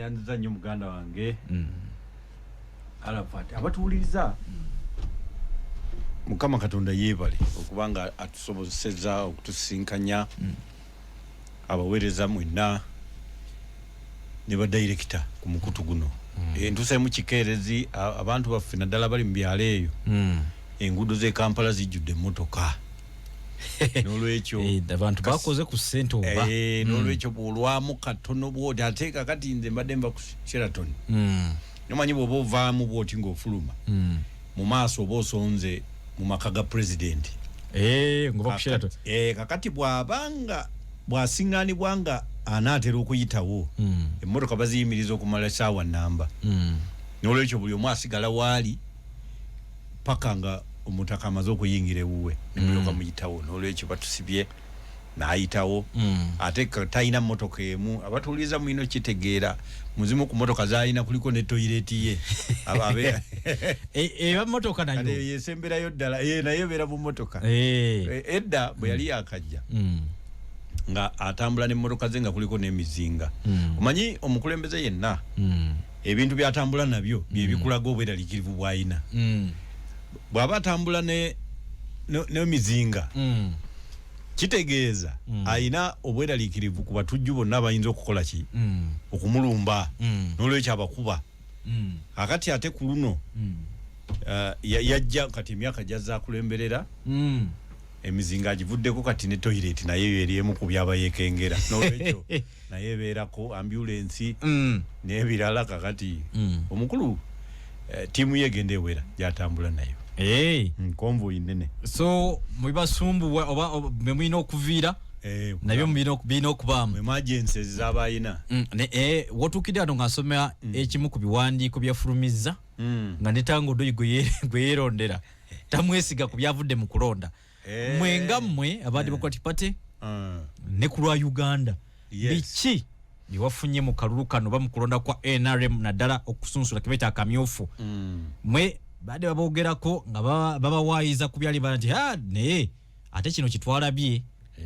Neyanziza nnyo muganda wange Arafat. Abatuwuliriza, Mukama Katonda yeebale okuba nga atusoboseza okutusinkanya, abaweereza mwenna ne badirekita ku mukutu guno. Ntuseemu kikeerezi, abantu baffe naddala bali mu byalo eyo, enguudo z'e Kampala zijjudde emmotoka, n'olwekyo abantu bakoze ku ssente oba n'olwekyo bw'olwamu katono bwoti, ate kakati nze mbadde nva ku Sheraton. Nomanyi bw'oba ovaamu bwoti ng'ofuluma, mu maaso oba osonze mu maka ga pulezidenti. Ngoba ku Sheraton. Kakati bw'abanga bw'asiŋŋaanibwa nga anaatera okuyitawo, emmotoka baziyimiriza okumala essaawa namba. N'olwekyo buli omu asigala waali paka nga omutaka amaze okuyingira ewuwe, nemulyoka muyitawo. N'olwekyo batusibye n'ayitawo. Ate talina mmotoka emu. Abatuwuliriza mulina okitegeera, muzimu ku mmotoka z'alina kuliko ne toilet ye. Eba mmotoka Kati nayo. Yesemberayo ddala, naye ebeera mu mmotoka. Edda bwe yali yakajja nga atambula n'emmotoka ze nga kuliko n'emizinga. Omanyi omukulembeze yenna, ebintu byatambula nabyo byebikulaga obweraliikirivu bw'alina. Bw'aba atambula n'emizinga, kitegeeza ayina obweraliikirivu ku batujju bonna abayinza okukola ki? Okumulumba. N'olwekyo abakuba. Akati ate ku luno yajja kati emyaka gyazza akulemberera, emizinga agivuddeko, kati ne toilet naye eri emu ku byaba yeekengera, n'olwekyo naye ebeerako ambulensi n'ebirala. Kakati omukulu, ttiimu ye egenda ewera gyatambula nayo. Convoy nene. So mubibasumbuwa oba mwe mulina okuviira nabyo birina okubaamu. Emergencies zaba ayina. Wotuukidde wano nga nsoma ekimu ku biwandiiko byafulumizza, nga ne Tanga Odoi gwe yeerondera tamwesiga ku byavudde mu kulonda. Mwe nga mmwe aba Democratic Party ne ku lwa Uganda, biki byewafunye mu kalulu kano oba mu kulonda kwa NRM, naddala okusunsula kebaita akamyufu? Mwe badde baboogerako nga babawaayiza ku byali bala nti, "Ah, naye ate kino kitwalabye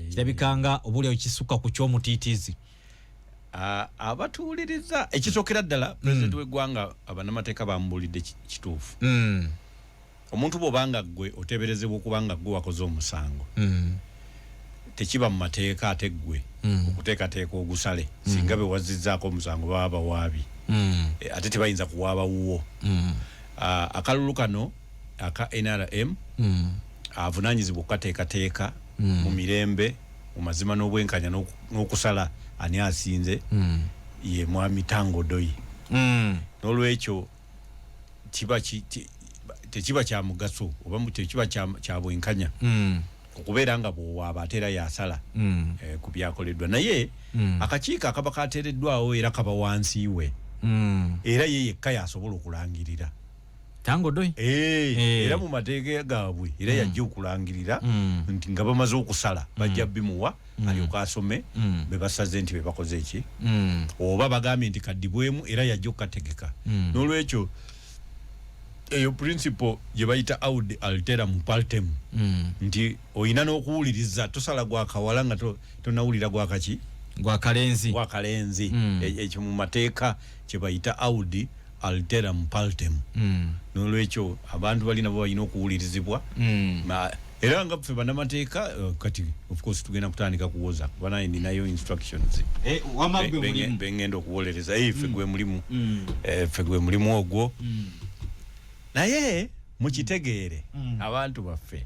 kirabika nga oba kisukka ku ky'omutiitiizi." Abatuwuliriza, ekisookera ddala, pulezidenti w'eggwanga abanamateeka bamubuulidde kituufu. Omuntu bw'obanga ggwe oteeberezebwa okuba nga ggwe wakoze omusango, tekiba mu mateeka ate ggwe okuteekateeka ogusale singa be wazizzaako omusango baba bawaabi. Ate tebayinza kuwaaba wuwo. Akalulu kano aka NRM, avunaanyizibwa okukateekateeka mu mirembe, mu mazima n'obwenkanya, n'okusala ani asinze, ye mwami Tanga Odoi. N'olwekyo kiba tekiba kya mugaso oba tekiba kya bwenkanya okubeera nga bw'owaaba ate era yasala ku byakoleddwa. Naye akakiiko akaba kateereddwawo era kaba wansi we, era ye yekka yasobola okulangirira. Tanga Odoi. Era mu mateeka gaabwe era yajja okulangirira nti nga bamaze okusala bajja bimuwa alyoke asome be basaze nti be bakoze eki oba bagambye nti kaddibwemu, era yajja okukategeka. N'olwekyo eyo principle gye bayita audi alteram partem, nti olina n'okuwuliriza, tosala gwakawala nga tonawulira gwakaki? Gwakalenzi. Gwakalenzi. Ekyo mu mateeka kye bayita audi alteram partem. N'olwekyo abantu bali nabo balina okuwulirizibwa. Era nga ffe bannamateeka, kati of course tugenda kutandika kuwoza kuba naye ninayo instructions Wamma gwe mulimu. Bengenda okuwolereza. Ffe gwe mulimu. Ffe gwe mulimu ogwo. Naye mukitegeere, abantu baffe,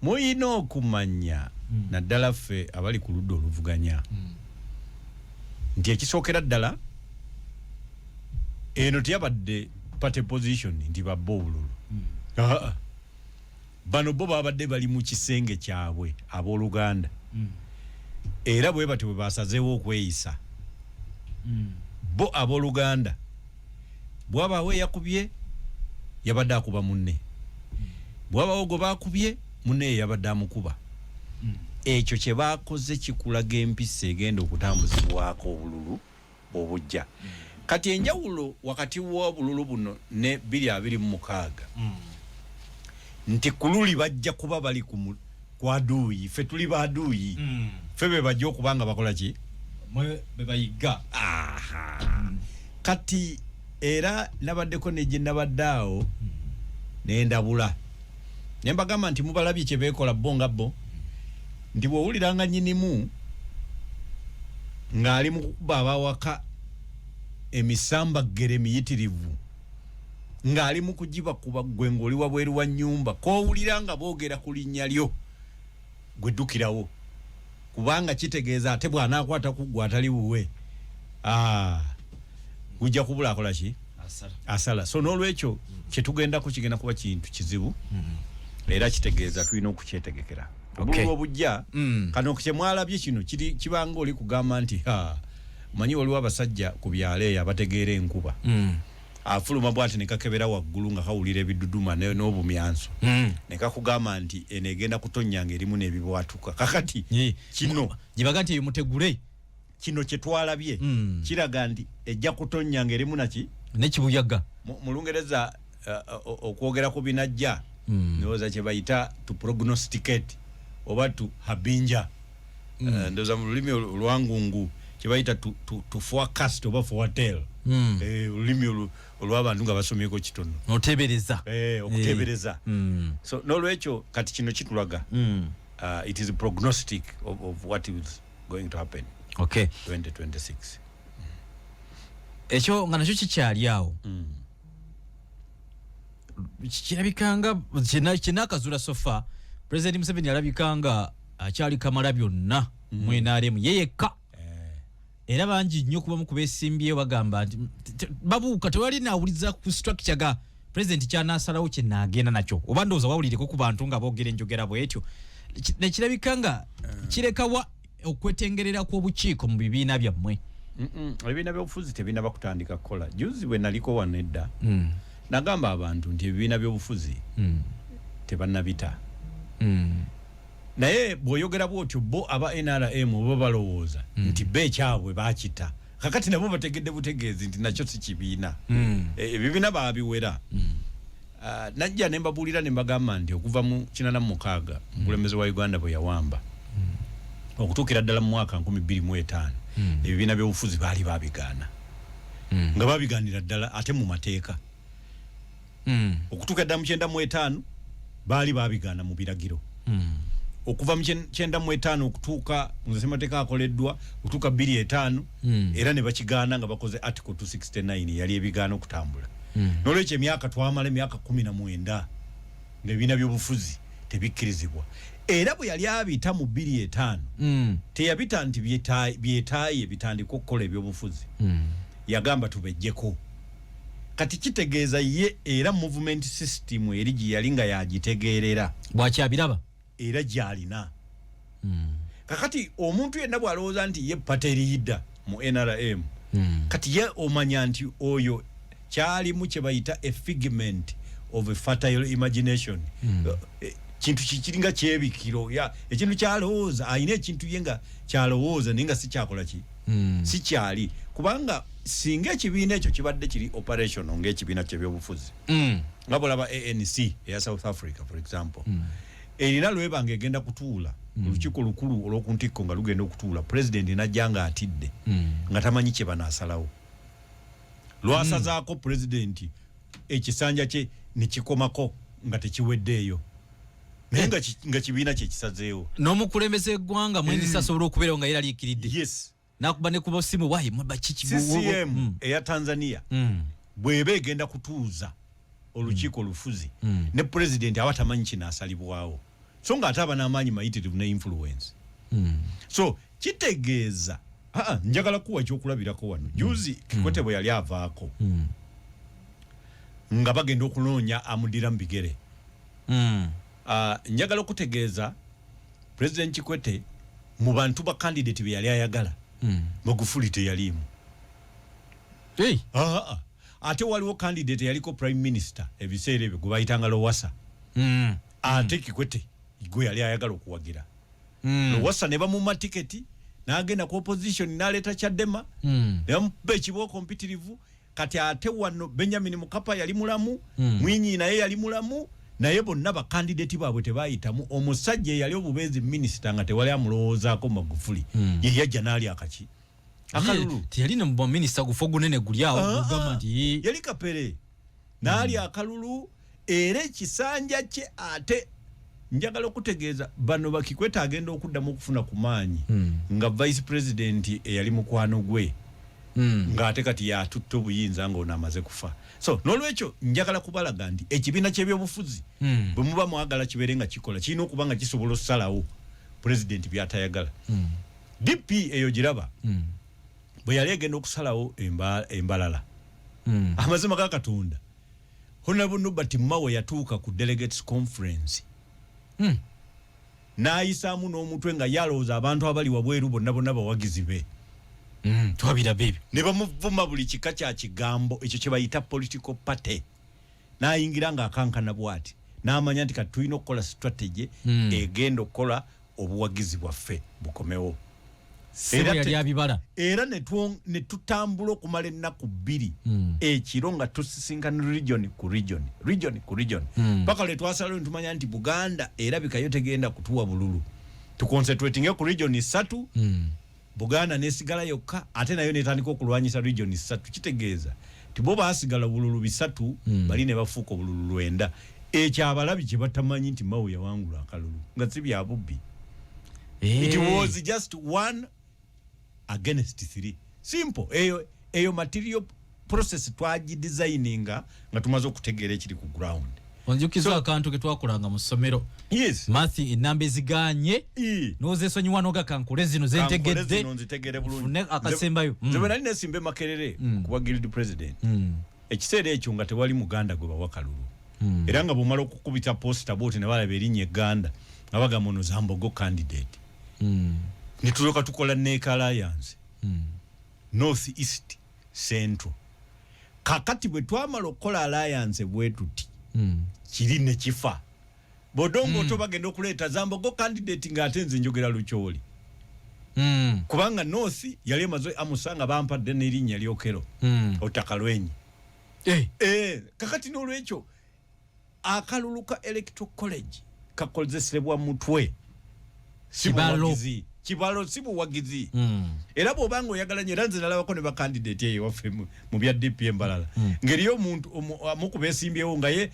muyina okumanya, naddala ffe abali ku ludda oluvuganya, nti ekisookera ddala eno teyabadde party position nti babba obululu. Aa, bano bo babadde bali mu kisenge kyabwe abooluganda, era bwe batyo bwe basazeewo okweyisa. Bo abooluganda, bwabaawo eyakubye yabadde akuba munne, bwabaawo gwe bakubye munne ye yabadde amukuba. Ekyo kye bakoze kikulaga empisa egenda okutambuzibwako obululu obujja. Kati enjawulo wakati w'obululu buno ne 2026 nti kululi bajja kuba bali ku kwaduuyi, ffe tuli baduuyi, ffe be bajja okuba nga bakola ki? Mwe be bayiga. Aha. Kati era nabaddeko negye nabadde awo nendabula ne mbagamba nti mubalabye kye beekola bo nga bo, nti bw'owuliranga nnyinimu ng'ali mu kukuba abawaka emisambaggere emiyitirivu, ng'ali mu kugibakuba, ggwe ng'oli wabweru wa nnyumba, k'owulira nga boogera ku linnya lyo, gwe ddukirawo, kubanga kitegeeza ate bw'anaakwata ku ggwe atali wuwe, gujja kubula akola ki? Asala. So n'olwekyo kyetugendako kigenda kuba kintu kizibu, era kitegeeza tulina okukyetegekera obululu obujja. Kano kyemwalabye kino kiri kibanga oli kugamba nti ha, omanyi waliwo abasajja ku byalo eyo abategeera enkuba, afuluma bwati ne kakebera waggulu nga kawulira ebiduduma n'obumyanso, ne kakugamba nti eno egenda kutonnya nga erimu n'ebibwatuka. Kakati kino gyebaga nti eyo mutegule. Kino kye twalabye kiraga nti ejja kutonnya nga erimu naki? N'ekibuyaga. Mu Lungereza okwogera ku binajja, ndowooza kye bayita to prognosticate oba to harbinger. Ndowooza mu lulimi olwangungu kye bayita to forecast oba foretell. Olulimi olw'abantu nga basomyeko kitono. Otebereza. Okutebereza. So n'olwekyo kati kino kitulaga, it is prognostic of what is going to happen 2026. Ekyo nga nakyo kikyali awo. Kirabikanga kyenakazuula so far, President Museveni alabikanga akyali kamala byonna mu NRM ye yekka, era bangi nnyo kubamu kubesimbyeyo bagamba nti babuuka, tewali nawuliza ku structure ga president kyanasalawo kyenaagenda nakyo, oba ndowooza wawulireko ku bantu nga boogera enjogera bwetyo. Nekirabika nga kirekawa okwetengerera kw'obukiiko mu bibiina byammwe. Ebibiina byobufuzi tebinaba kutandika kukola. Juzi bwe naliko wano edda, nagamba abantu nti ebibiina byobufuzi tebannabita. Naye bw'oyogera bwotyo, bo aba NRM oba balowooza nti bo ekyabwe bakita. Kakati nabo bategedde butegeezi nti nakyo si kibiina. Ebibiina babiwera. Najja ne mbabuulira ne mbagamba nti okuva mu 86 omukulembeze wa Uganda bwe yawamba okutuukira ddala mu mwaka 2005, ebibiina byobufuzi baali babigaana, nga babigaanira ddala ate mu mateeka. Okutuukira ddala mu 95 baali babigaana mu biragiro. Okuva mu 95 okutuuka nze semateeka akoleddwa okutuuka 2005, era ne bakigaana nga bakoze article 269 yali ebigaana okutambula. N'olwekyo emyaka twamala emyaka 19 ng'ebibiina byobufuzi tebikkirizibwa. Era bwe yali abita mu 2005, teyabita nti byetaaye bitandika okukola ebyobufuzi. Yagamba tubejjeko. Kati kitegeeza ye era movement system eri gye yali nga yagitegeerera, bwakyabiraba, era gyalina. Kakati omuntu yenna bw'alowooza nti ye party leader mu NRM, kati ye omanya nti oyo kyalimu kye bayita a figment of a fertile imagination. Kintu kikiringa kyebikiro ya ekintu kyalowooza, alina ekintu ye nga kyalowooza naye nga si kyakola ki, si kyali. Kubanga singa ekibiina ekyo kibadde kiri operational ng'ekibiina kyebyobufuzi, nga bwolaba ANC eya South Africa for example, erina lwebanga egenda kutuula olukiiko lukulu olw'okuntikko nga lugenda okutuula, president najja nga atidde, nga tamanyi kye banaasalawo. Lwasazaako president ekisanja kye nekikomako nga tekiweddeeyo, naye nga kibiina kye kisazeewo. N'omukulembeze eggwanga mwenisi asobola okubeerawo nga yeraliikiridde, nakuba ne kuba simu wayi kiki. CCM eya Tanzania, bw'eba egenda kutuuza olukiiko olufuzi, ne president aba tamanyi kinaasalibwawo, so nga ate aba n'amaanyi mayitirivu ne influence. So kitegeeza aa njagala kuwa ekyokulabirako wano. Juzi Kikwete bwe yali avaako, nga bagenda okunoonya amuddira mu bigere, njagala okutegeeza President Kikwete mu bantu ba candidate be yali ayagala, Magufuli teyaliimu. Hey. Aa, ate waliwo candidate yaliko prime minister ebiseera ebyo gwe bayitanga Lowassa. Ate Kikwete gwe yali ayagala okuwagira. Lowassa ne bamuma tiketi n'agenda ku opposition n'aleeta Chadema, ne bamukuba ekibooko mpitirivu. Kati ate wano Benjamin Mkapa yali mulamu, Mwinyi naye yali mulamu, naye bonna bakandidati baabwe tebayitamu. Omusajja eyali obubeezi minisita nga tewali amulowoozaako, Magufuli, ye yajja n'ali akaki. Akalulu teyali ne minisita gufo gunene guli awo gugamba nti yali Kapere n'alya akalulu era ekisanja kye. Ate njagala okutegeeza bano bakikweta agenda okuddamu okufuna ku maanyi nga vice president eyali mukwano gwe ng'ate kati yatutte obuyinza ng'ono amaze kufa. So n'olwekyo njagala kubalaga nti ekibiina ky'ebyobufuzi bwe muba mwagala kibeere nga kikola, kirina okuba nga kisobola okusalawo pulezidenti by'atayagala. DP eyo giraba bwe yali egenda okusalawo embalala, amazima ga Katonda, Honorable Norbert Mao yatuuka ku delegates conference n'ayisaamu n'omutwe nga yalowooza abantu abali wabweru bonna bonna bawagizi be. Twabiraba ebyo. Ne bamuvuma buli kika kya kigambo ekyo kye bayita political party. N'ayingira ng'akankana bw'ati, n'amanya nti kati tulina okukola strategy egenda okukola obuwagizi bwaffe bukomewo. Sebo yali abibala. Era ne tutambula okumala ennaku 2 ekiro nga tusisinkana region ku region, region ku region, paka lwe twasalawo ne tumanya nti Buganda erabikayo tegenda kutuwa bululu, tuconcentratinge ku region 3. Buganda nesigala yokka, ate nayo netandika okulwanyisa region 3. Kitegeeza ti bo baasigala bululu 3, bali ne bafuuka obululu 9. Ekyo abalabi kye batamanyi nti Mao yawangula akalulu nga si bya bubbi. It was just 1 against 3, simple. Eyo material process twagidesigninga nga tumaze okutegeera ekiri ku ground. Onjukiza akantu ke twakolanga mu ssomero. Yes. Math, enamba eziganye n'ozeesonyiwa n'oga kankole zino zentegedde. Kankole zino nzitegere bulungi. Nfune akasembayo. Nze bwe nali nesimba e Makerere kuba guild president, ekiseera ekyo nga tewali Muganda gwe bawa kalulu, era nga bw'omala okukubita poster bw'oti ne balaba erinnya Egganda nga bagamba ono Zambogo candidate. Ne tulyoka tukola NEC alliance, North, East, Central. Kakati bwe twamala okukola alliance bwe tuti, kiri ne kifa bodongo to bagenda okuleeta Zambogo candidate ng'ate nze njogera Lukyoli, kubanga North yali emaze amusanga bampadde n'erinnya lyokero Otakalwenyi. Kakati n'olwekyo akalulu ka electoral college kakozesebwa mutwe, si Kibalo. buwagizi. Kibalo si buwagizi. Era bw'obanga oyagala nnyo, era nze nalabako ne bakandidate eyo waffe mu bya DP embalala, ng'eriyo omuntu omu ku beesimbyewo nga ye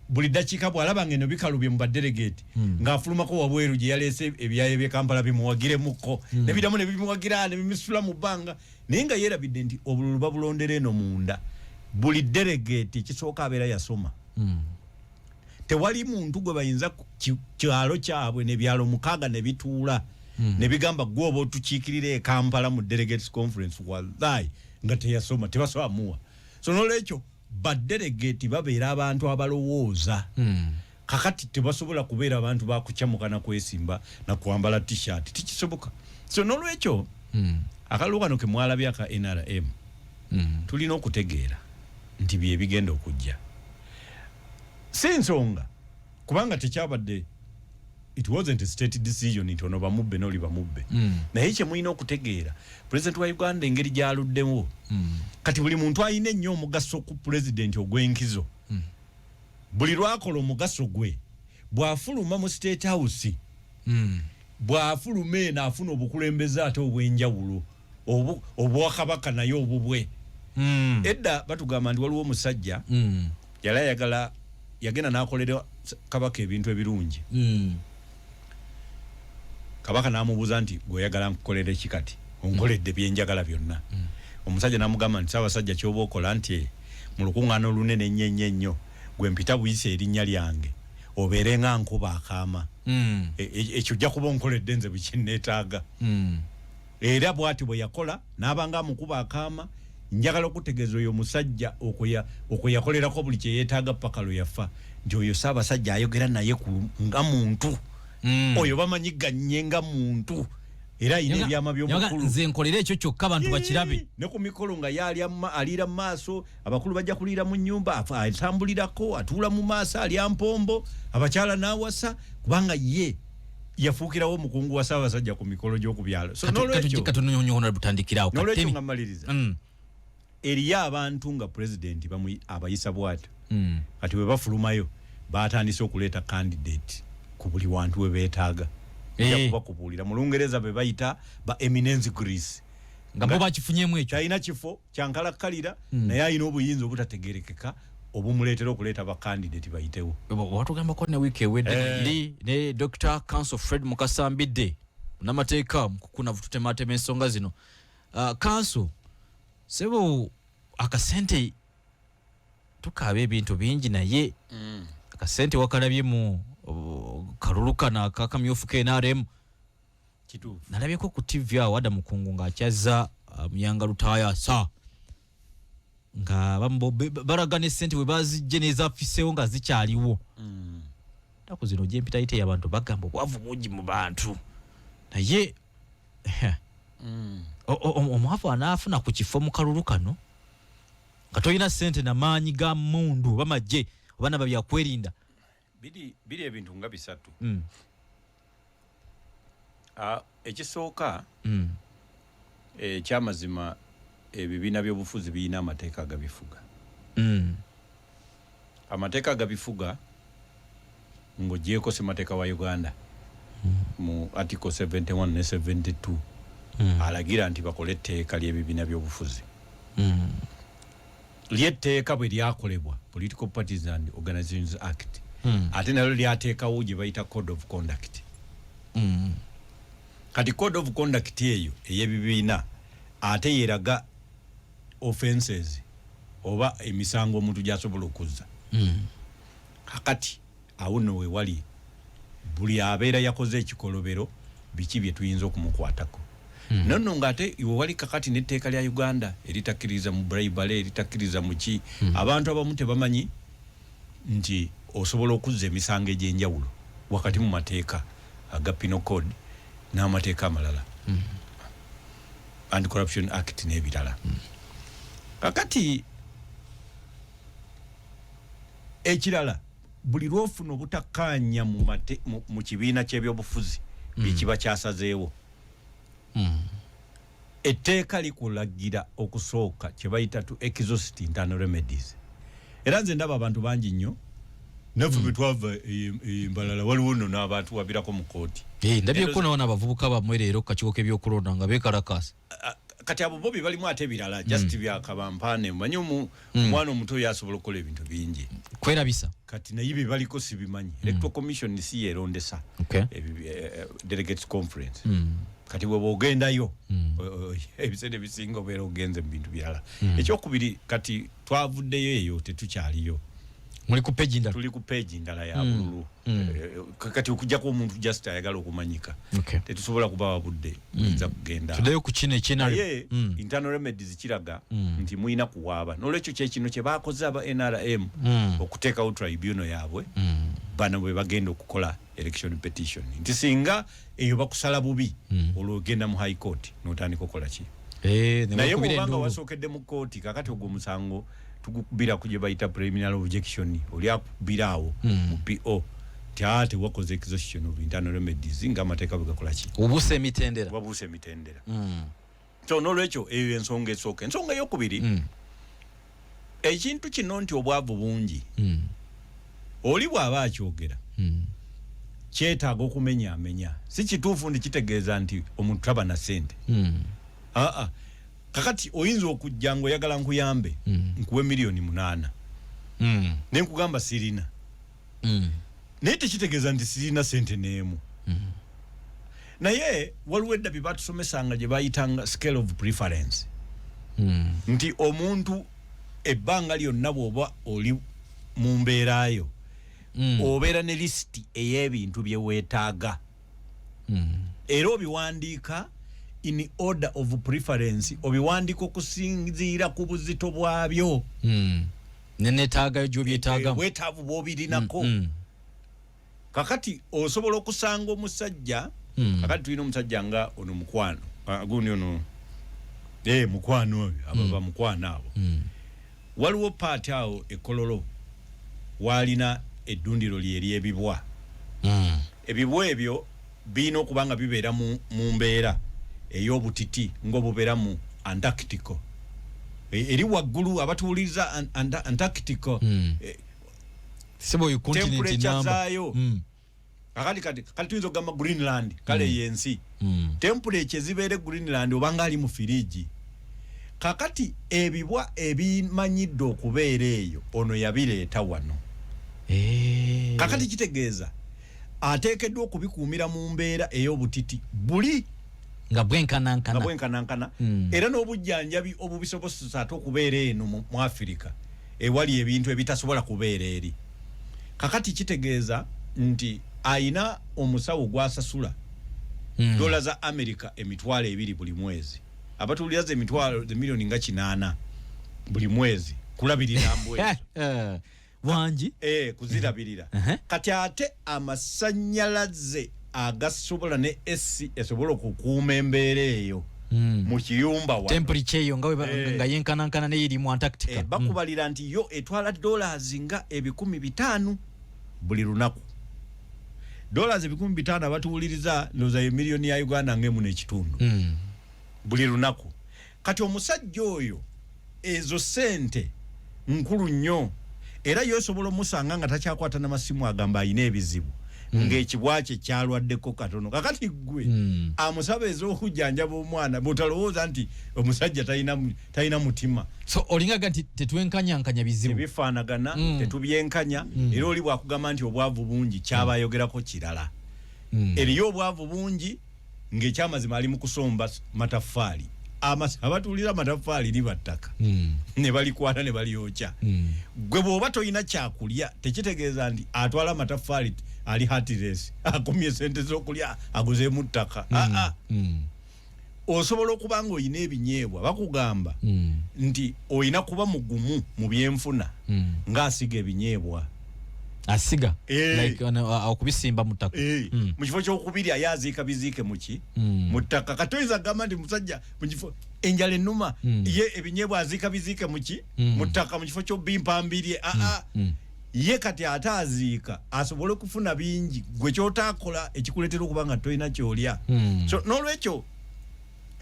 buli ddakiika bw'alaba ng'eno bikalubye mu badelegate, ng'afulumako wabweru gye yaleese ebyayo by'e Kampala bimuwagiremukko, ne biddamu ne bimuwagira ne bimisitula mu bbanga, naye nga yeerabidde nti obululu babulondera eno munda. Buli delegate ekisooka abeera yasoma. Tewali muntu gwe bayinza ku kyalo kyabwe n'ebyalo 6 ne bituula ne bigamba gwe oba otukiikirira e Kampala mu delegates conference, wallahi nga teyasoma tebasobola muwa. So n'olwekyo badelegate babeera abantu abalowooza. Kakati tebasobola kubeera abantu bakukyamuka na kwesimba na kwambala t-shirt, tikisoboka. So n'olwekyo akalulu kano ke mwalabye aka NRM, tulina okutegeera nti bye bigenda okujja, si nsonga kubanga tekyabadde, it wasn't a state decision nti ono bamubbe n'oli bamubbe. Naye kye mulina okutegeera, president wa Uganda engeri gy'aluddewo, kati buli muntu alina ennyo omugaso ku pulezidenti ogw'enkizo. Buli lwakola omugaso gwe bw'afuluma mu State House, bw'afuluma eno afuna obukulembeze ate obw'enjawulo obwakabaka naye obubwe. Edda batugamba nti waliwo omusajja yali ayagala, yagenda n'akolera kabaka ebintu ebirungi. Kabaka n'amubuuza nti gweoyagala nkukolere ki kati onkoledde byenjagala byonna? Omusajja n'amugamba nti ssaabasajja, ky'oba okola nti mu lukuŋŋaana olunene ennyo ennyo ennyo gwe mpita buyisa erinnya lyange obeere nga nkuba akaama. Ekyo ojja kuba onkoledde nze bwe kinneetaaga. Era bw'ati bwe yakola n'abanga amukuba akaama. Njagala okutegeeza oyo omusajja okwo yakolerako buli kye yeetaaga paka lwe yafa, nti oyo ssaabasajja ayogera naye nga muntu. Oyo bamanyiganye nga muntu era ayina ebyama by'omukulu. Nze nkolera ekyo kyokka abantu bakirabe. Ne ku mikolo nga ye aliira mu maaso, abakulu bajja kuliira mu nnyumba, atambulirako atuula mu maaso, alya mpombo, abakyala n'awasa, kubanga ye yafuukirawo omukungu wa ssaabasajja ku mikolo gy'okubyalo. So n'olwekyo Katunyonyola butandikirawo. N'olwekyo nga mmaliriza, eriyo abantu nga pulezidenti abayisa bw'atyo. Kati bwe bafulumayo batandise okuleeta candidate ku buli wantu we beetaaga. Nja kubakubuulira mu Lungereza be bayita ba eminence grise. Nga bo bakifunyemu ekyo. Talina kifo kyankalakkalira, naye alina obuyinza obutategerekeka obumuleetera okuleeta bakandidate bayitewo. Watugambako ne wiiki ewedde ndi ne Dr Counsel Fred Mukasambidde, munnamateeka mukukunavu, tutematema ensonga zino. Counsel sebo, akasente tukaaba ebintu bingi, naye akasente wakalabye mu kalulu kano akakamyufu ke NRM? Kituufu. Nalabyeko ku TV awo Adam Mukungu ng'akyazza Muyanga Lutaaya sa nga balaga ne sente bwe bazijje n'ezafiseewo nga zikyaliwo. Ennaku zino gyempitayite abantu bagamba obwavu bungi mu bantu, naye omwavu anaafuna ku kifo mu kalulu kano nga tolina sente namaanyi ga mundu oba magye oba naba byakwerinda? Biri ebintu nga bisatu. Ekisooka, ekyamazima, ebibiina by'obufuzi birina amateeka agabifuga. Amateeka agabifuga, ng'ogyeko ssemateeka wa Uganda mu article 71 ne 72, alagira nti bakole etteeka ly'ebibiina by'obufuzi. Lyetteeka bwe lyakolebwa, Political Parties and Organizations Act, ate nalyo lyateekawo gye bayita code of conduct. Kati code of conduct eyo ey'ebibiina ate yeraga offenses oba emisango omuntu gyasobola okuzza. Kakati awo nno wewali buli abeera yakoze ekikolobero, biki bye tuyinza okumukwatako. Nonno ngaate wewali kakati n'etteeka lya Uganda eritakkiriza mu bribery, eritakkiriza mu ki. Abantu abamu tebamanyi nti osobola okuzza emisango egy'enjawulo wakati mu mateeka aga Penal Code n'amateeka amalala, Anti-Corruption Act n'ebirala. Kakati ekirala, buli lwofuna obutakkaanya mu kibiina ky'ebyobufuzi byekiba kyasazeewo, etteeka likulagira okusooka kye bayita to exhaust internal remedies. Era nze ndaba abantu bangi nnyo naffe bwe twava embalala, waliwo nno n'abantu wabirako mu kooti. Ndabyeko nawo n'abavubuka bammwe leero ku kakiiko k'ebyokulonda nga beekalakaasa. Kati abo bo bye balimu ate birala, just byakabampaane. Manyi omwana omuto yasobola okukola ebintu bingi. Kwerabisa. Kati naye bye baliko sibimanyi. Electoral Commission si yerondesa delegates conference. Kati bwe bwogendayo, ebiseera ebisinga obeera ogenze mu bintu birala. Ekyokubiri, kati twavuddeyo eyo, tetukyaliyo. Muli ku peji ndala. Tuli ku peji ndala ya bululu. Kati okujjako omuntu just ayagala okumanyika, tetusobola kubawa budde buyinza kugenda. Tuddeyo ku kino ekyenali. Naye internal remedies kiraga nti mulina kuwaaba. Nolwekyo kyekino kye bakoze aba NRM, okuteekawo tribunal yaabwe. Bano bwe bagenda okukola election petition, nti singa eyo bakusala bubi, olwo ogenda mu High Court n'otandika okukola ki. Ne Naye bakubira bw'obanga enduulu. wasookedde mu kooti, kakati ogwo omusango tugukubira ku gye bayita preliminary objection. Oli akubira awo mu PO nti aa, tewakoze exhaustion of internal remedies ng'amateeka bwe gakola ki. Obuusa emitendera. Wabuusa emitendera. So nolwekyo eyo ensonga esooka. Ensonga eyokubiri, ekintu kino nti obwavu bungi, oli bw'aba akyogera, kyetaaga okumenyaamenya. Si kituufu nti kitegeeza nti omuntu taba na ssente. Aa, kakati oyinza okujja nga oyagala nkuyambe, nkuwe 8 miliyoni, ne nkugamba sirina, naye tekitegeeza nti sirina sente n'emu. Naye waliwo edda bye batusomesanga gye bayitanga scale of preference, nti omuntu ebbanga lyonna bw'oba oli mu mbeerayo, obeera ne lisiti ey'ebintu bye weetaaga, era obiwandiika in order of preference, obiwandiika okusinziira ku buzito bwabyo. Neneetaagayo gyobyetaagamu. Bwetaavu bw'obirinako. Kakati osobola okusanga omusajja, kakati tulina omusajja nga ono mukwano, gundi ono, mukwano oyo, abo bamukwano abo. Waliwo paati awo ekololo waalina eddundiro lye ery'ebibwa. Ebibwa ebyo birina okuba nga bibeera mu mbeera ey'obutiti ng'obubeera mu Antarctico. Eri waggulu abatuwuliriza Antarctico, Sebo, oyo continent temperature namba. zaayo Kakati kati kati tuyinza okugamba Greenland, kale yensi temperature ezibeera e Greenland obanga ali mu firiji. Kakati ebibwa ebimanyidde okubeera eyo ono yabireeta wano. Kakati kitegeeza ateekeddwa okubikuumira mu mbeera ey'obutiti buli nga bwenkanankana, nga bwenkanankana. Era n'obujjanjabi obubisobozesa ate okubeera eno mu Afirika ewali ebintu ebitasobola kubeera eri. Kakati kitegeeza nti ayina omusawo gwasasula dola za America 20,000 buli mwezi. Abatuulira ze emitwalo, ze miliyoni nga 8 buli mwezi kulabirira mbwa ezo. Wangi. Kuzirabirira. Kati ate amasannyalaze agasobola ne AC esobola okukuuma embeera eyo mu kiyumba wano. Temperature eyo nga nga yenkanankana neyiri mu Antarctica. Bakubalira nti yo etwala dollars nga 500,000 buli lunaku. Dollars 500,000, abatuwuliriza, ndowooza ye miliyoni ya Uganda ng'emu n'ekitundu buli lunaku. Kati omusajja oyo ezo sente nkulu nnyo, era yosobola omusanga nga takyakwata namasimu, agamba ayina ebizibu ng'ekibwa kye kyalwaddeko katono. Kakati gwe amusaba ez'okujjanjaba omwana, bw'otalowooza nti omusajja talina mutima. So olingaga nti tetwenkanyankanya bizibu. Tebifaanagana. Tetubyenkanya. Era oli bwakugamba nti obwavu bungi, kyaba ayogerako kirala. Eriyo obwavu bungi ng'ekyamazima ali mu kusomba mataffaali. Abatuulira amataffaali liba ttaka ne balikwata ne balyokya. Gwe bw'oba tolina kyakulya, tekitegeeza nti atwala amataffaali ali heartless, akomye sente z'okulya aguzeemu ttaka. Aa, osobola okuba nga olina ebinyeebwa. Bakugamba nti olina kuba mugumu mu byenfuna ng'asiga ebinyeebwa. Asiga? Like okubisimba mu ttaka. Mu kifo kyokubirya ye aziika biziike muki? Mu ttaka. Kati oyinza kugamba nti musajja mu kifo enjala ennuma, ye ebinyeebwa aziika biziike muki? Mu ttaka, mu kifo ky'obimpambirye. Aa, ye kati ate aziika asobole okufuna bingi, gwe kyotakola ekikuleetera okuba nga tolina kyolya. So n'olwekyo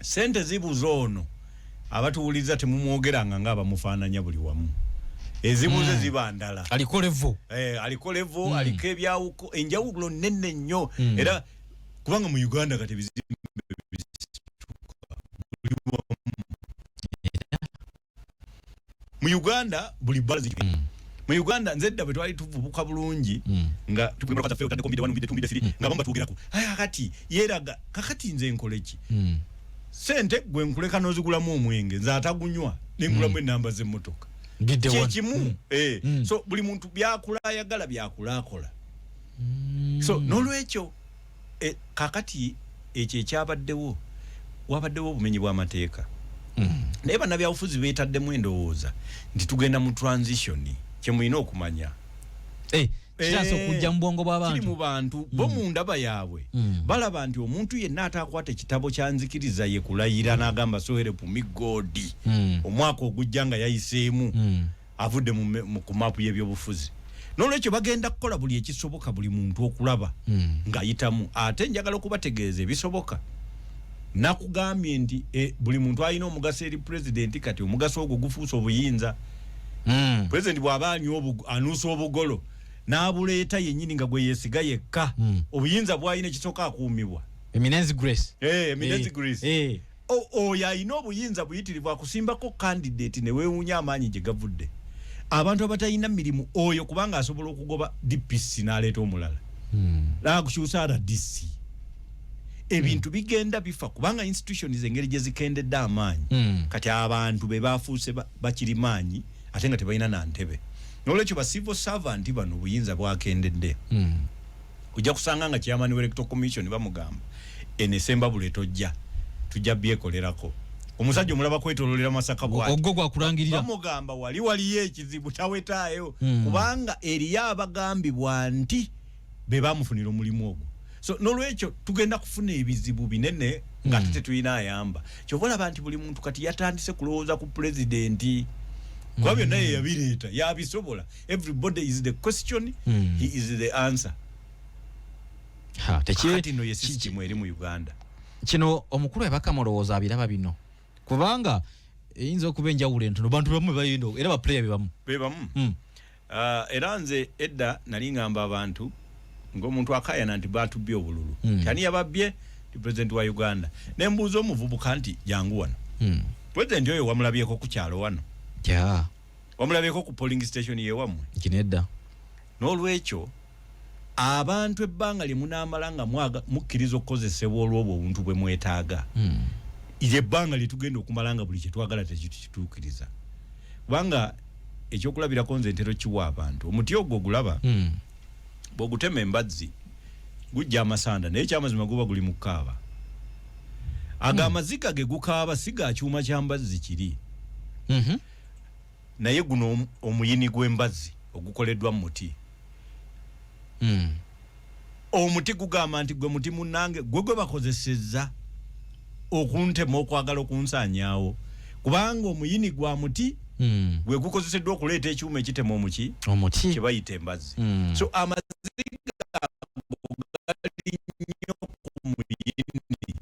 sente zibuza ono. Abatuwuliriza, temumwogeranga nga abamufaananya buli wamu. Ezibuze ziba ndala. Aliko level. Aliko level, aliko ebyawuko, enjawulo nene nnyo. Era kubanga mu Uganda kati ebizimbe bisituka buli wamu. Mu Uganda buli bbala ziri. Mu Uganda nze edda bwe twali tuvubuka bulungi, nga tukwaffe otandika mbidde 1, mbidde 2, mbidde 3, nga bamu batwogerako. Aya, kakati yeeraga, kakati nze nkole ki? Sente gwe nkuleka n'ozigulamu omwenge, nze atagunywa nengulamu enamba z'emmotoka. Mbidde one. Kyekimu. So buli muntu byakula ayagala, byakula akola. So n'olwekyo kakati ekyo ekyabaddewo, wabaddewo obumenyi bw'amateeka, naye bannabyabufuzi beetaddemu endowooza nti tugenda mu transition. Kyemulina okumanya, Kitandise okujja mu bwongo kiri bw'abantu. Mu bantu bo mu ndaba yaabwe balaba nti omuntu yenna ataakwata ekitabo kya nzikiriza ye kulayira n'agamba "So help me God" omwaka ogujja nga yayiseemu, avudde ku maapu y'ebyobufuzi. N'olwekyo bagenda kukola buli ekisoboka buli muntu okulaba ng'ayitamu. Ate njagala okubategeeza ebisoboka. Nakugambye nti buli muntu alina omugaso eri pulezidenti. Kati omugaso ogwo gufuuse obuyinza. Pulezidenti bw'aba anywa anuusa obugolo n'abuleeta yennyini nga gwe yeesiga yekka, obuyinza bw'alina ekisooka akuumibwa. Eminence Grace. Eminence Grace. Oyo alina obuyinza buyitirivu, akusimbako candidate ne weewuunya amaanyi gye gavudde. Abantu abatalina mirimu, oyo kubanga asobola okugoba DPC n'aleeta omulala, n'akukyusa RDC. Ebintu bigenda bifa kubanga institutions engeri gye zikendedde amaanyi. Kati abantu be bafuuse bakirimaanyi ate nga tebalina na ntebe. Nolwekyo ba civil servant bano obuyinza bwakendedde. Ojja kusanga nga chairman wa Electoral Commission bamugamba eno esembabule tojja, tujja byekolerako. Omusajja omulaba kwetololera Masaka bwati. Ogwo gwakulangirira. Bamugamba wali waliyo ekizibu, tawetaayo, kubanga eriyo abagambibwa nti be bamufunira omulimu ogwo. So nolwekyo tugenda kufuna ebizibu binene nga ate tetulina ayamba. Kyova olaba nti buli muntu kati yatandise kulowooza ku pulezidenti, kuba byonna ye yabireeta, yabisobola. Everybody is the question, he is the answer. Ha, Kakati no ye system eri mu Uganda. Kino omukulu yabaka mulowooza abiraba bino, kubanga eyinza okuba enjawulo entono, bantu bamu bayinda era ba player bebamu. Bebamu. Era nze edda nali ngamba abantu Ng'omuntu akayana nti batubbye obululu. Tani yababbye? Ti president wa Uganda. Ne mbuuza omuvubuka nti jangu wano. President oyo wamulabyeko ku kyalo wano? Yeah. Wamulabyeko ku polling station ye wammwe? Kinedda. N'olwekyo abantu ebbanga lye munaamala nga mukkiriza okukozesebwa olw'obwo obuntu bwe mwetaaga. Lye ebbanga lye tugenda okumala nga buli kye twagala tekitutuukiriza. Kubanga ekyokulabirako nze ntera kiwa abantu. Omuti ogwo ogulaba, bw'ogutema embazzi gujja amasanda, naye ekyamazima guba guli mu kukaaba. Ago amaziga ge gukaaba si ga kyuma kya mbazzi kiri. Naye guno omuyini gw'embazzi ogukoleddwa mu muti. Omuti gugamba nti gwe muti munnange, gwe gwe bakozesezza okuntema okwagala okunsaanyaawo, kubanga omuyini gwa muti gwe gukozeseddwa okuleeta ekyuma ekitema omuki omuti kye bayita embazzi. So amaziga ago gali nnyo ku muyini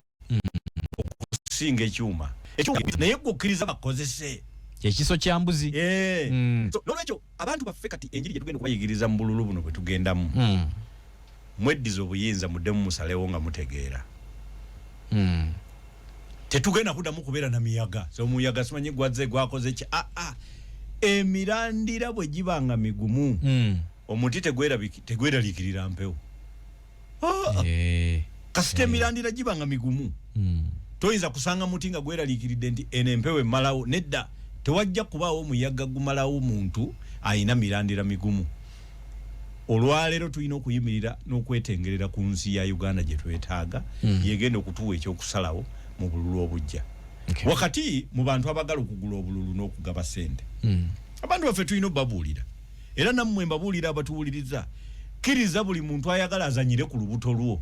okusinga ekyuma. Naye gwe okkiriza bakozese ekiso kya mbuzi. So n'olwekyo abantu baffe kati enjiri gye tugenda okubayigiriza mu bululu buno bwe tugendamu, mweddize obuyinza, muddemu musalewo nga mutegeera. Tetugenda kuddamu kubeera na miyaga. So omuyaga simanyi gwazze gwakoze ki. Emirandira bwe giba nga migumu, omuti tegweraliikirira mpewo. Kasita emirandira giba nga migumu, toyinza kusanga muti nga gweraliikiridde nti eno empewo emmalawo. Nedda, tewajja kubaawo omuyaga gumalawo muntu ayina mirandira migumu. Olwaleero tulina okuyimirira n'okwetengerera ku nsi ya Uganda gye twetaaga, yegenda okutuwa ekyokusalawo mu bululu obujja. Wakati mu bantu abagala okugula obululu n'okugaba ssente, abantu baffe tulina obabuulira, era nammwe mbabuulira abatuwuliriza, kkiriza buli muntu ayagala azanyire ku lubuto lwo,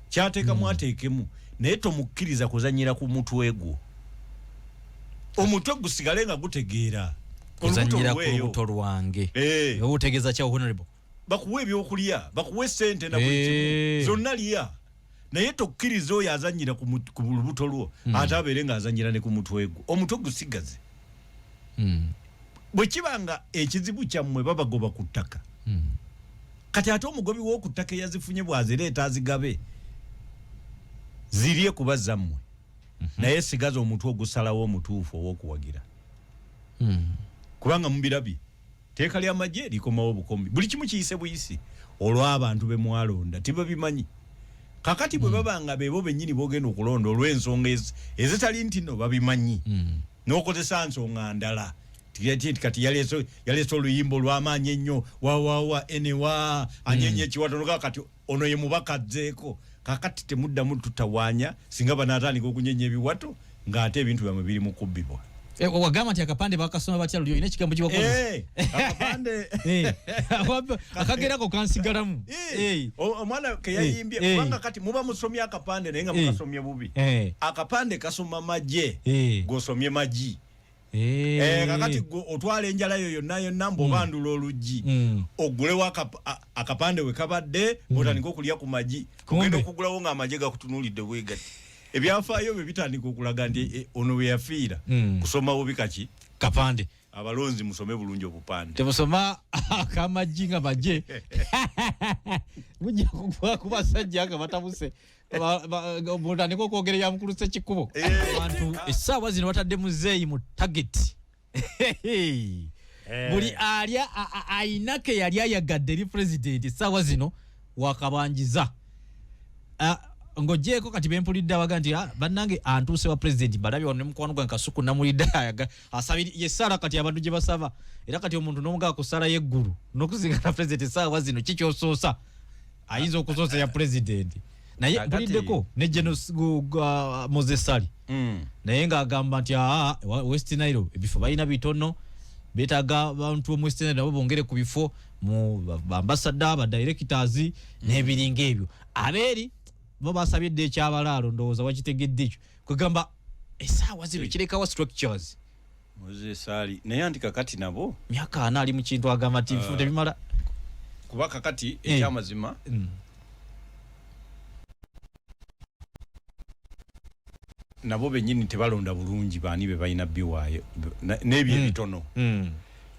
kyateekamu ateekemu, naye tomukkiriza kuzanyira ku mutwe gwo. Omutwe gusigale nga gutegeera. Kuzanyira ku lubuto lwange. Otegeeza kya, honorable? Bakuwa ebyokulya, bakuwa esente na buli kimu, zonna lya, naye tokkiriza oyo azanyira ku lubuto lwo ate abeere ng'azanyira ne ku mutwe gwo. Omutwe gusigaze. Bwe kiba nga ekizibu kyammwe babagoba ku ttaka, kati ate omugobi w'oku ttaka eyazifunye bw'azireeta azigabe, zirye kuba zammwe, naye sigaza omutwe ogusalawo omutuufu ow'okuwagira, kubanga mubirabye teeka ly'amagye likomawo obukomi, buli kimu kiyise buyisi olw'abantu be mwalonda tibabimanyi. Kakati bwe baba nga beebo bennyini bogenda okulonda olw'ensonga ezitali nti nno babimanyi, n'okozesa nsonga ndala nti kati yaleese oluyimba olw'amaanyi ennyo, wawawa enewa anyenye ekiwatono, kati ono ye mubaka azzeeko. Kakati temuddamu tutawaanya singa banaatandika okunyenya ebiwato ng'ate ebintu byammwe biri mu kubbibwa. Wagamba nti akapande bakasoma batya luli? Olina ekigambo kibakozesa? Akapande akagerako kansigalamu. Omwana keyayimbye, kubanga kati muba musomye akapande naye nga mukasomye bubi. Akapande kasoma magye, gosomye magi. Kakati gwe otwala enjala yo yonna yonna mbw'obandula oluggi, ogulewo akapande we kabadde, otandika okulya ku magi, ogenda okugulawo ng'amagye gakutunuulidde bwegati. Ebyafaayo bye bitandika okulaga nti ono we yafiira kusoma bubi kaki kapande. Abalonzi musome bulungi obupande. Temusoma akamagi nga magye, mujja kugwa ku basajja nga batabuse, mutandika okwogera ya mukulu Ssekikubo. Abantu essaawa zino batadde muzeeyi mu target. Buli alya ayina ke yali ayagadde eri pulezidenti essaawa zino wakabanjiza. Ng'ogyeko kati bempulidde abaga nti bannange antuuse wa pulezidenti, balabye wano ne mukwano gwange Kasuku namulidde asabiri ye ssaala kati abantu gye basaba, era kati omuntu n'omugaa ku ssaala y'eggulu n'okusingana pulezidenti essaawa zino kikyosoosa ayinza okusoosa ya pulezidenti. Naye mpuliddeko ne General Moses Sali, naye ng'agamba nti aa West Nile ebifo balina bitono, beetaaga abantu mu West Nile nabo bongere ku bifo mu ba ambassador, ba directors n'ebiringa ebyo. Abeeri bo basabye dda ekyabalaalo, ndowooza wakitegedde ekyo. Kwegamba essaawa zino kirekawa structures. Moses Ali naye anti kakati nabo Myaka 40 ali mu kintu, agamba nti ebifo tebimala. Kuba kakati ekyamazima nabo bennyini tebalonda bulungi baani be balina biwaayo n'ebyo ebitono,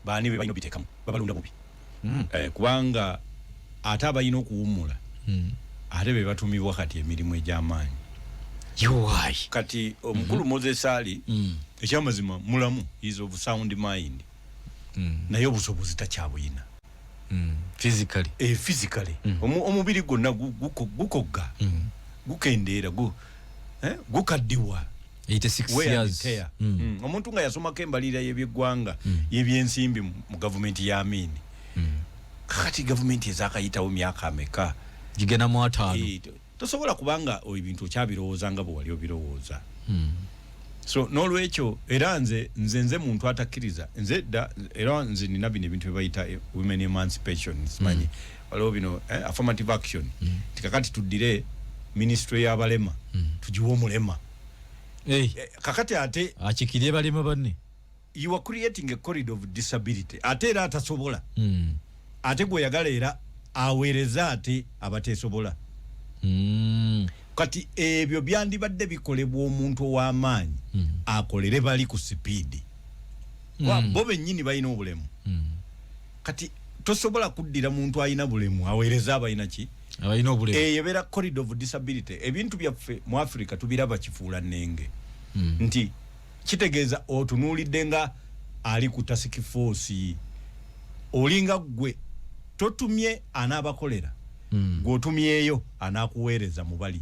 baani be balina obiteekamu, babalonda bubi. Kubanga ate abalina okuwummula Ate be batumibwa kati emirimu egy'amaanyi. Why? Kati omukulu Moses Ali, ekyamazima mulamu, is of sound mind, naye obusobozi takyabuyina. Physically. Physically. Omubiri gwonna gukogga, gukendeera, gukaddiwa. 86 Wear and years. tear. Omuntu nga yasomako embalirira y'ebyeggwanga, y'ebyensimbi mu gavumenti ya Amini. Kakati gavumenti ezakayitawo myaka ameka? Gigenda mu 50. Tosobola kubanga ebintu okyabirowooza nga bwe wali obirowooza. So n'olwekyo era nze muntu atakkiriza, nze dda era nze nina bino ebintu bye bayita women emancipation, simanyi waliwo bino affirmative action, nti kakati tuddire ministry y'abalema, tugiwe omulema. Hey. Kakati ate akikirye balema banne. You are creating a corridor of disability, ate era atasobola, ate gweyagala era aweereza ate abateesobola. Kati ebyo byandibadde bikolebwa omuntu ow'amaanyi, akolere bali ku sipiidi. Bo bennyini balina obulemu. Kati tosobola kuddira muntu alina bulemu aweereza abalina ki? Abalina obulemu. Eyo ebeera corridor of disability. Ebintu byaffe mu Africa tubiraba kifuula nnenge, nti kitegeeza otunuulidde nga ali ku task force, olinga ggwe totumye anaabakolera, gweotumyeyo anaakuweereza mubali,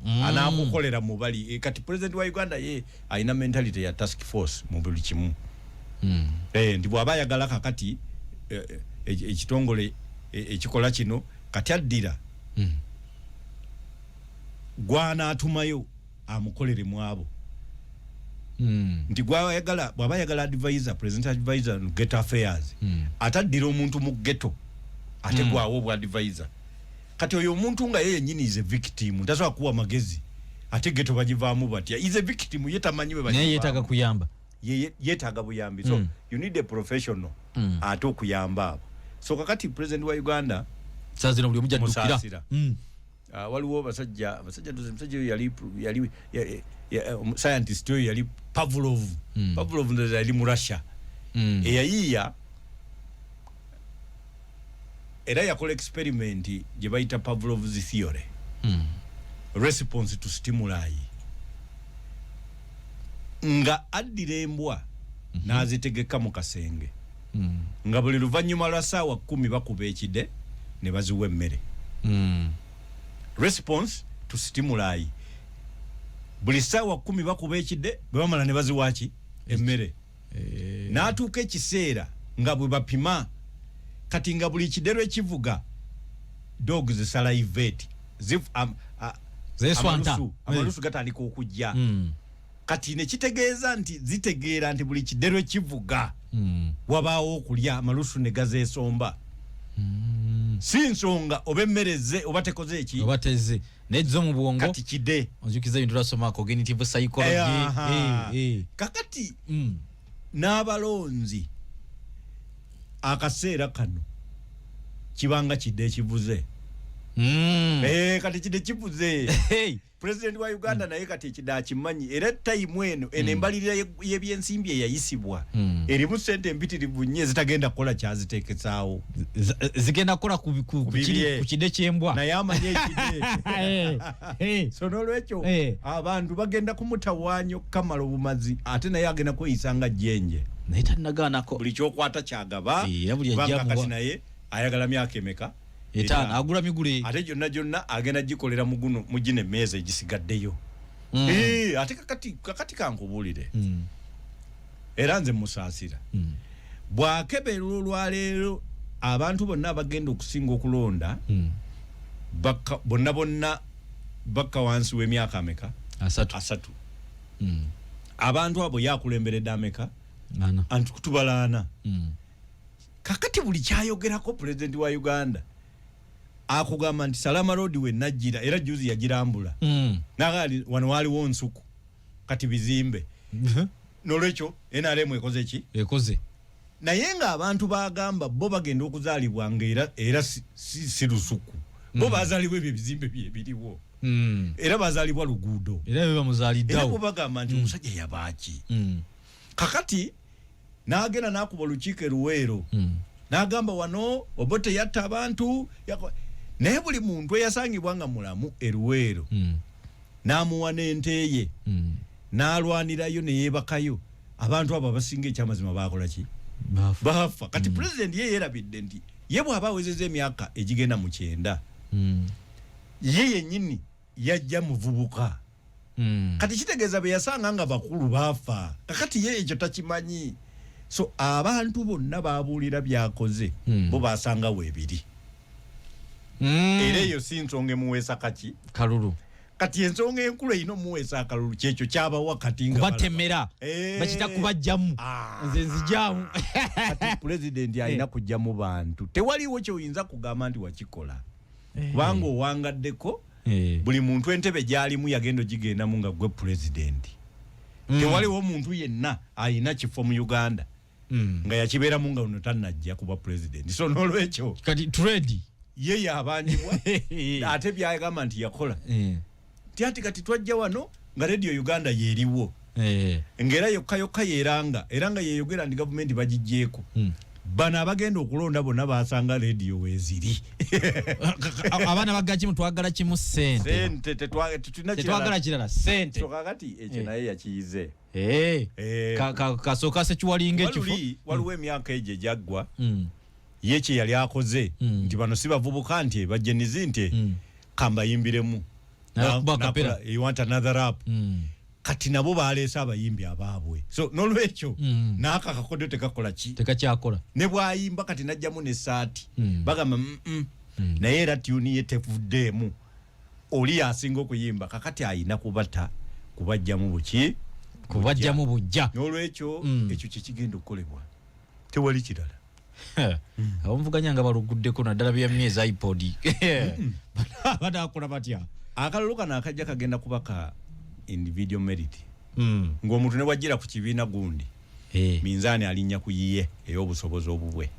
anaakukolera mubali. Kati president wa Uganda ye alina mentality ya task force mu buli kimu. Nti bw'aba ayagala kakati ekitongole ekikola kino, kati addira gwanaatumayo amukolere mu abo. Nti gwayagala, bw'aba ayagala advisor, president advisor on ghetto affairs, ataddira omuntu mu ghetto ate gwawo obwa advisor. Kati oyo omuntu nga ye yennyini is a victim, tasobola kuwa magezi, ate ghetto bagivaamu batya? Is a victim, ye tamanyi bwe naye bagivaamu. Yeetaaga kuyamba. Yeetaaga buyambi. So you need a professional ate okuyamba abo. So kakati president wa Uganda Saa zino buli omu gyaddukira. Musaasira. Waliwo abasajja, omusajja oyo yali scientist oyo yali Pavlov. Pavlov ndowooza yali mu Russia, eyayiiya era yakola experiment gye bayita Pavlov's theory, response to stimuli, nga addira embwa n'azitegeka mu kasenge, nga buli luvannyuma lwa saawa 10 bakuba ekide ne baziwa emmere. Response to stimuli, buli saawa 10 bakuba ekide, bwe bamala ne baziwa ki? Emmere. N'atuuka ekiseera nga bwe bapima kati nga buli kidero ekivuga, dogs salivate. Zeeswanta. Amalusu gatandika okujja. Kati nekitegeeza nti zitegeera nti buli kidero ekivuga wabaawo okulya, amalusu ne gazeesomba. Si nsonga oba emmere ezze oba tekoze eki. Oba tezze, naye zo mu bwongo. Kati kide. Onjukiza ebintu twasoma, cognitive psychology. Aha. Eh. Kakati n'abalonzi akaseera kano kibanga kidde ekivuze. Kati kidde kivuze. Hey. President wa Uganda naye kati ekidde akimanyi, era tayimu eno embalirira y'ebyensimbi eyayisibwa erimu sente empitirivu nnyo ezitagenda kukola kyaziteekesaawo. Zigenda kukola ku bibye. ku kide ky'embwa. Naye amanyi ekide. So n'olwekyo abantu bagenda kumutawaanya okukamala obumazi, ate naye agenda kweyisa nga jjenje. Naye tannagaanako. Buli kyokwata kyagaba. Era buli kubanga ajja kati amuwa. naye ayagala myaka emeka? 5, agula migule. Ate gyonna gyonna agenda gikolera mu guno, mu gino emmeeza egisigaddeyo. Ate kakati kankubuulire, era nze musaasira. Bw'akeberwa olwaleero abantu bonna abagenda okusinga okulonda, bonna bonna bakka wansi w'emyaka ameka? 30. 30. Abantu abo yakulemberedde ameka? 4. Anti kutubalaana. Kakati buli kyayogerako pulezidenti wa Uganda akugamba nti Salama Road we najjira, era juzi yagirambula, nagali wano waliwo nsuku, kati bizimbe. Nolwekyo NRM ekoze ki? Ekoze. Naye ng'abantu bagamba bo bagenda okuzaalibwa nga era si lusuku, bo bazaalibwa ebyo ebizimbe byebiriwo. Era bazaalibwa luguudo. Era be Era bamuzaaliddeawo. bo bagamba nti omusajja yabaaki? Kakati n'agenda n'akuba olukiiko e Luweero, n'agamba wano Obote yatta abantu. Naye buli muntu eyasangibwa nga mulamu eruweero n'amuwa n'ente ye, n'alwanirayo ne yeebakayo, abantu abo abasinga ekyamazima baakola ki? Bafa. Kati pulezidenti ye yeerabidde nti ye bw'aba awezezza emyaka egigenda mu 90, ye yennyini yajja muvubuka. Kati kitegeeza be yasanga nga bakulu baafa. Kakati ye ekyo takimanyi. So abantu bonna babuulira byakoze, bo basanga weebiri. Era eyo si nsonga emuweesa kaki? Kalulu. Kati ensonga enkulu erina omuweesa akalulu kyekyo kyabawa kati nga kubatemera, bakita kubajjamu, nze nzijaamu. Kati pulezidenti alina kujja mu bantu, tewaliwo kyoyinza kugamba nti wakikola, kubanga owangaddeko. Buli muntu entebe gyalimu yagenda ogigendamu nga gwe pulezidenti. Tewaliwo muntu yenna alina kifo mu Uganda nga yakibeeramu nga ono tannajja kuba pulezidenti. So n'olwekyo kati trade ye yabanjibwa, ate byagamba nti yakola nti ati kati twajja wano nga Radio Uganda yeeriwo, ng'era yokka yokka yeranga era nga yeyogera nti gavumenti bagiggyeko. Bano abagenda okulonda bonna basanga rediyo weeziri. Abaana bagga kimu, twagala kimu, sente. Tetwagala kirala, sente. So kakati ekyo naye yakiyize. Kasooka sekiwalinga ekifo. Waliwo emyaka egyo egyaggwa, ye kye yali akoze nti bano si bavubuka, nti ba Gen Z, nti kambayimbiremu. You want another rap? Kati nabo baleese abayimbi abaabwe. So nolwekyo n'aka kakodyo tekakola ki? Tekakyakola. Ne bwayimba kati najjamu n'essaati, bagamba naye era tune ye tevuddeemu, oli yasinga okuyimba. Kakati ayina kubata kubajjamu buki? Kubajjamu bujja. Nolwekyo ekyo kyekigenda okukolebwa, tewali kirala. Abamuvuganya nga baluguddeko, naddala byamyezi iPod, banakola batya? Akalulu kano akajja kagenda kuba ka individual merit, ng'omuntu ne bwajjira ku kibiina gundi, minzaani alinnya ku yiye ey'obusobozi obubwe.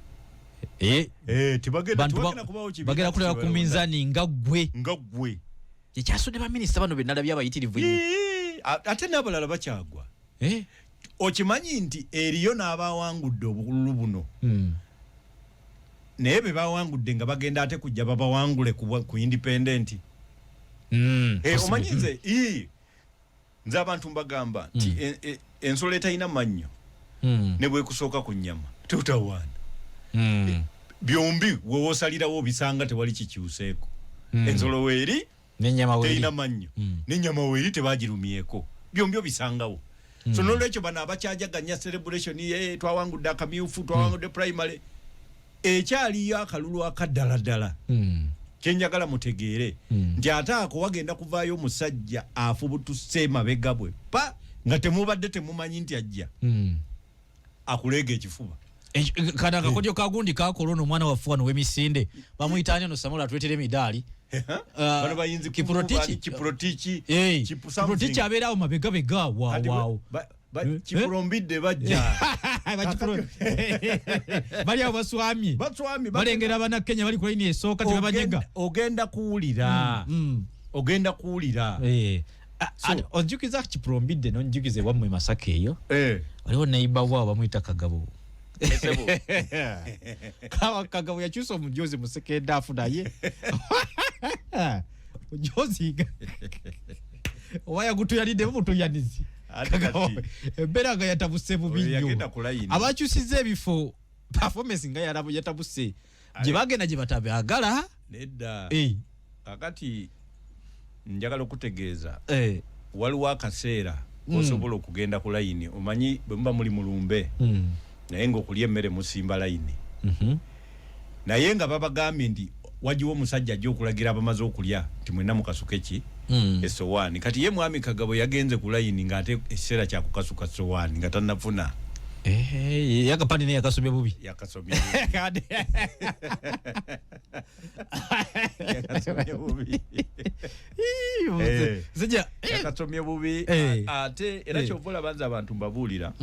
Bagenda kulaba ku minzaani nga ggwe. Nga ggwe. Kyekyasudde baminisita bano benalabye abayitirivu. Ate n'abalala bakyagwa. Okimanyi nti eriyo n'abawangudde obululu buno, naye be bawangudde nga bagenda ate kujja babawangule ku independent. Omanyi nze nze abantu mbagamba nti ensolo etalina mannyo ne bwekusooka ku nnyama totawaana. Byombi wewosalirawo obisanga, tewali kikyuseeko. Ensolo weeri terina mannyo, n'ennyama weeri tebagirumyeko, byombi obisangawo. So nolwekyo bano abakyajaganya celebration ye twawangudde akamyufu, twawangudde primary, ekyaliyo akalulu akaddala kyenjagala mutegeere nti ate ako wagenda kuvaayo omusajja afubutuse mabega bwe pa nga temubadde temumanyi nti ajja akuleega ekifuba. Kana akakodyo kagundi kakola ono omwana waffe wano w'emisinde, bamuyita ani ono? Samuel atwetera emidaali. Bano bayinzi. Kiprotich. Kiprotich. Kiprotich abeerawo mabegabega waawo. Kipulombidde bajja. Bali awo baswamye. Baswamye. Balengera bannakenya bali ku layini esooka, tebabanyega. Ogenda kuwulira, ogenda kuwulira. Onjukiza Kipulombidde, nonjukiza ewammwe Masaka eyo, waliwo neighbour waabo bamuyita Kagabo. Kagabo yakyusa omujozi mu second half, naye mujozi oba yagutuyanidde mutuyanizi, embeera nga yatabuse bubi nnyo. Abakyusiza ebifo, performance nga yatabuse gye bagenda gye batabyagala. Nedda, kakati njagala okutegeeza, waliwo akaseera osobola okugenda ku layini. Omanyi bwe muba muli mulumbe, naye ngaokulya emmere musimba layini, naye nga babagambye nti wagiwo omusajja ajja okulagira abamaze okulya nti mwenna mukasuke ki? Esowaani. Kati ye mwami Kagabo yagenze ku layini ng'ate ekiseera kyakukasuka sowaani nga tannafuna. Yakapande naye yakasomye bubi. Yakasomye yakasomye bubi. Yakasomye bubi. Ate era kyova olaba nze abantu mbabuulira,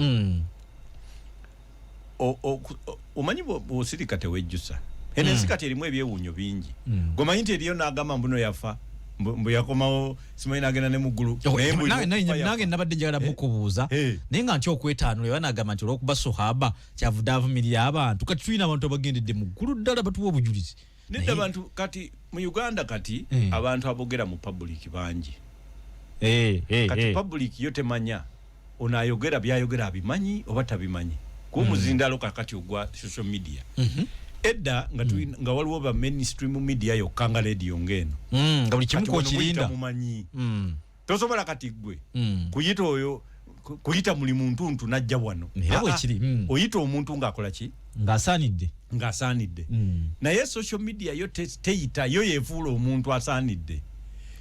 omanyi bw'osirika tewejjusa. Eno ensi kati erimu ebyewuunyo bingi. Gomanyi nti eriyo n'agamba mbuno yafa, mbu yakomawo, simanyi nagenda ne muggulu. Nange nabadde njagala mukubuuza, naye nga nti okwetaanula eba nagamba nti olwokuba sohaba kyavudde avumirira abantu. Kati tulina abantu abagendedde mu ggulu ddala batuwa obujulizi. Nedda, abantu kati mu Uganda kati abantu abogera mu public bangi. Kati public yo temanya ono ayogera byayogera abimanyi oba tabimanyi, kuba omuzindalo kakati ogwa social media. Edda nga nga waliwo ba mainstream media yokka, nga radio ng'eno, nga buli kimu Kati wano muyita kwokirinda. Mumanyi tosobola kati gwe kuyita oyo kuyita muli muntu ntu najja wano. Era bwe Ah, ah, kiri. Oyita omuntu ng'akola ki? Ng'asaanidde. Ng'asaanidde. Naye social media yo teyita, yo yeefuula omuntu asaanidde.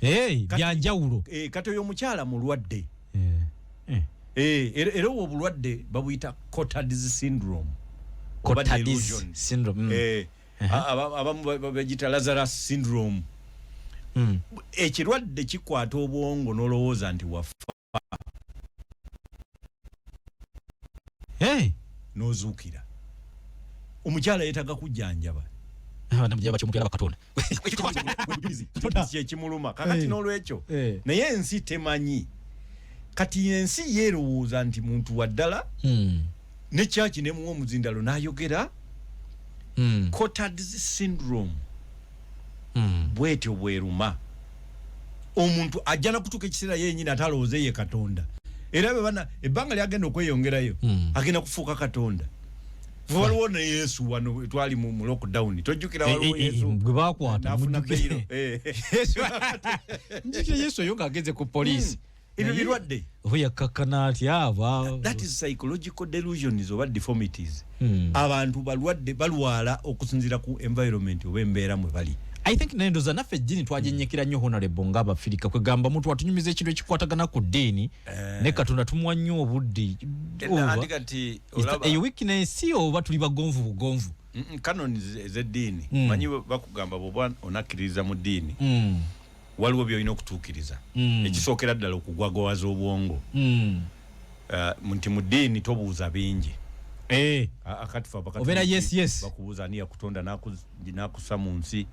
Hey, byanjawulo. Kati oyo omukyala mulwadde. Eh. Era obwo obulwadde babuyita Cotard's syndrome oba Cotard's delusion. syndrome. Abamu bagiyita Lazarus syndrome. Ekirwadde kikwata obwongo n'olowooza nti wafa Hey. n'ozuukira. Omukyala yeetaaga kujjanjaba. Katonda. Kyekimuluma kakati. N'olwekyo naye ensi temanyi. Kati ensi yeerowooza nti muntu wa ddala, ne kyaki nemuwa omuzindalo n'ayogera. Cotard's syndrome bwetyo bweruma omuntu, ajja nakutuuka ekiseera yenyini ate alowooze ye Katonda. Era bwe bana ebbanga lyagenda okweyongerayo, agenda kufuuka Katonda. Waliwo ne Yesu wano, twali mu lockdown, tojjukira? Waliwo Yesu gwe bakwata. n'afuna Mujjukire. bail. Njukire Yesu oyo ng'agenze ku poliisi. Ebyo birwadde. Oba yakkakkana atya aba? That is psychological delusions oba deformities. Abantu balwadde, balwala okusinziira ku environment oba embeera mwe bali. I think nendoza naffe eddiini twaginyikira nnyo, honorable, ng'Abafirika. Kwegamba omuntu atunyumiza ekintu ekikwatagana ku ddiini ne Katonda tumuwa nnyo obudde. Andi kati olaba eyo weakness oba tuli bagonvu bugonvu? Canons ez'eddiini, manyi bakugamba bw'oba onakkiririza mu ddiini, waliwo byolina okutuukiriza. Ekisookera ddala, okugwagwawaza obwongo. Nti mu ddiini tobuuza bingi. Akati fe Abakatoliki Obeera yes, yes. bakubuuza ani yakutonda n'akussa mu nsi.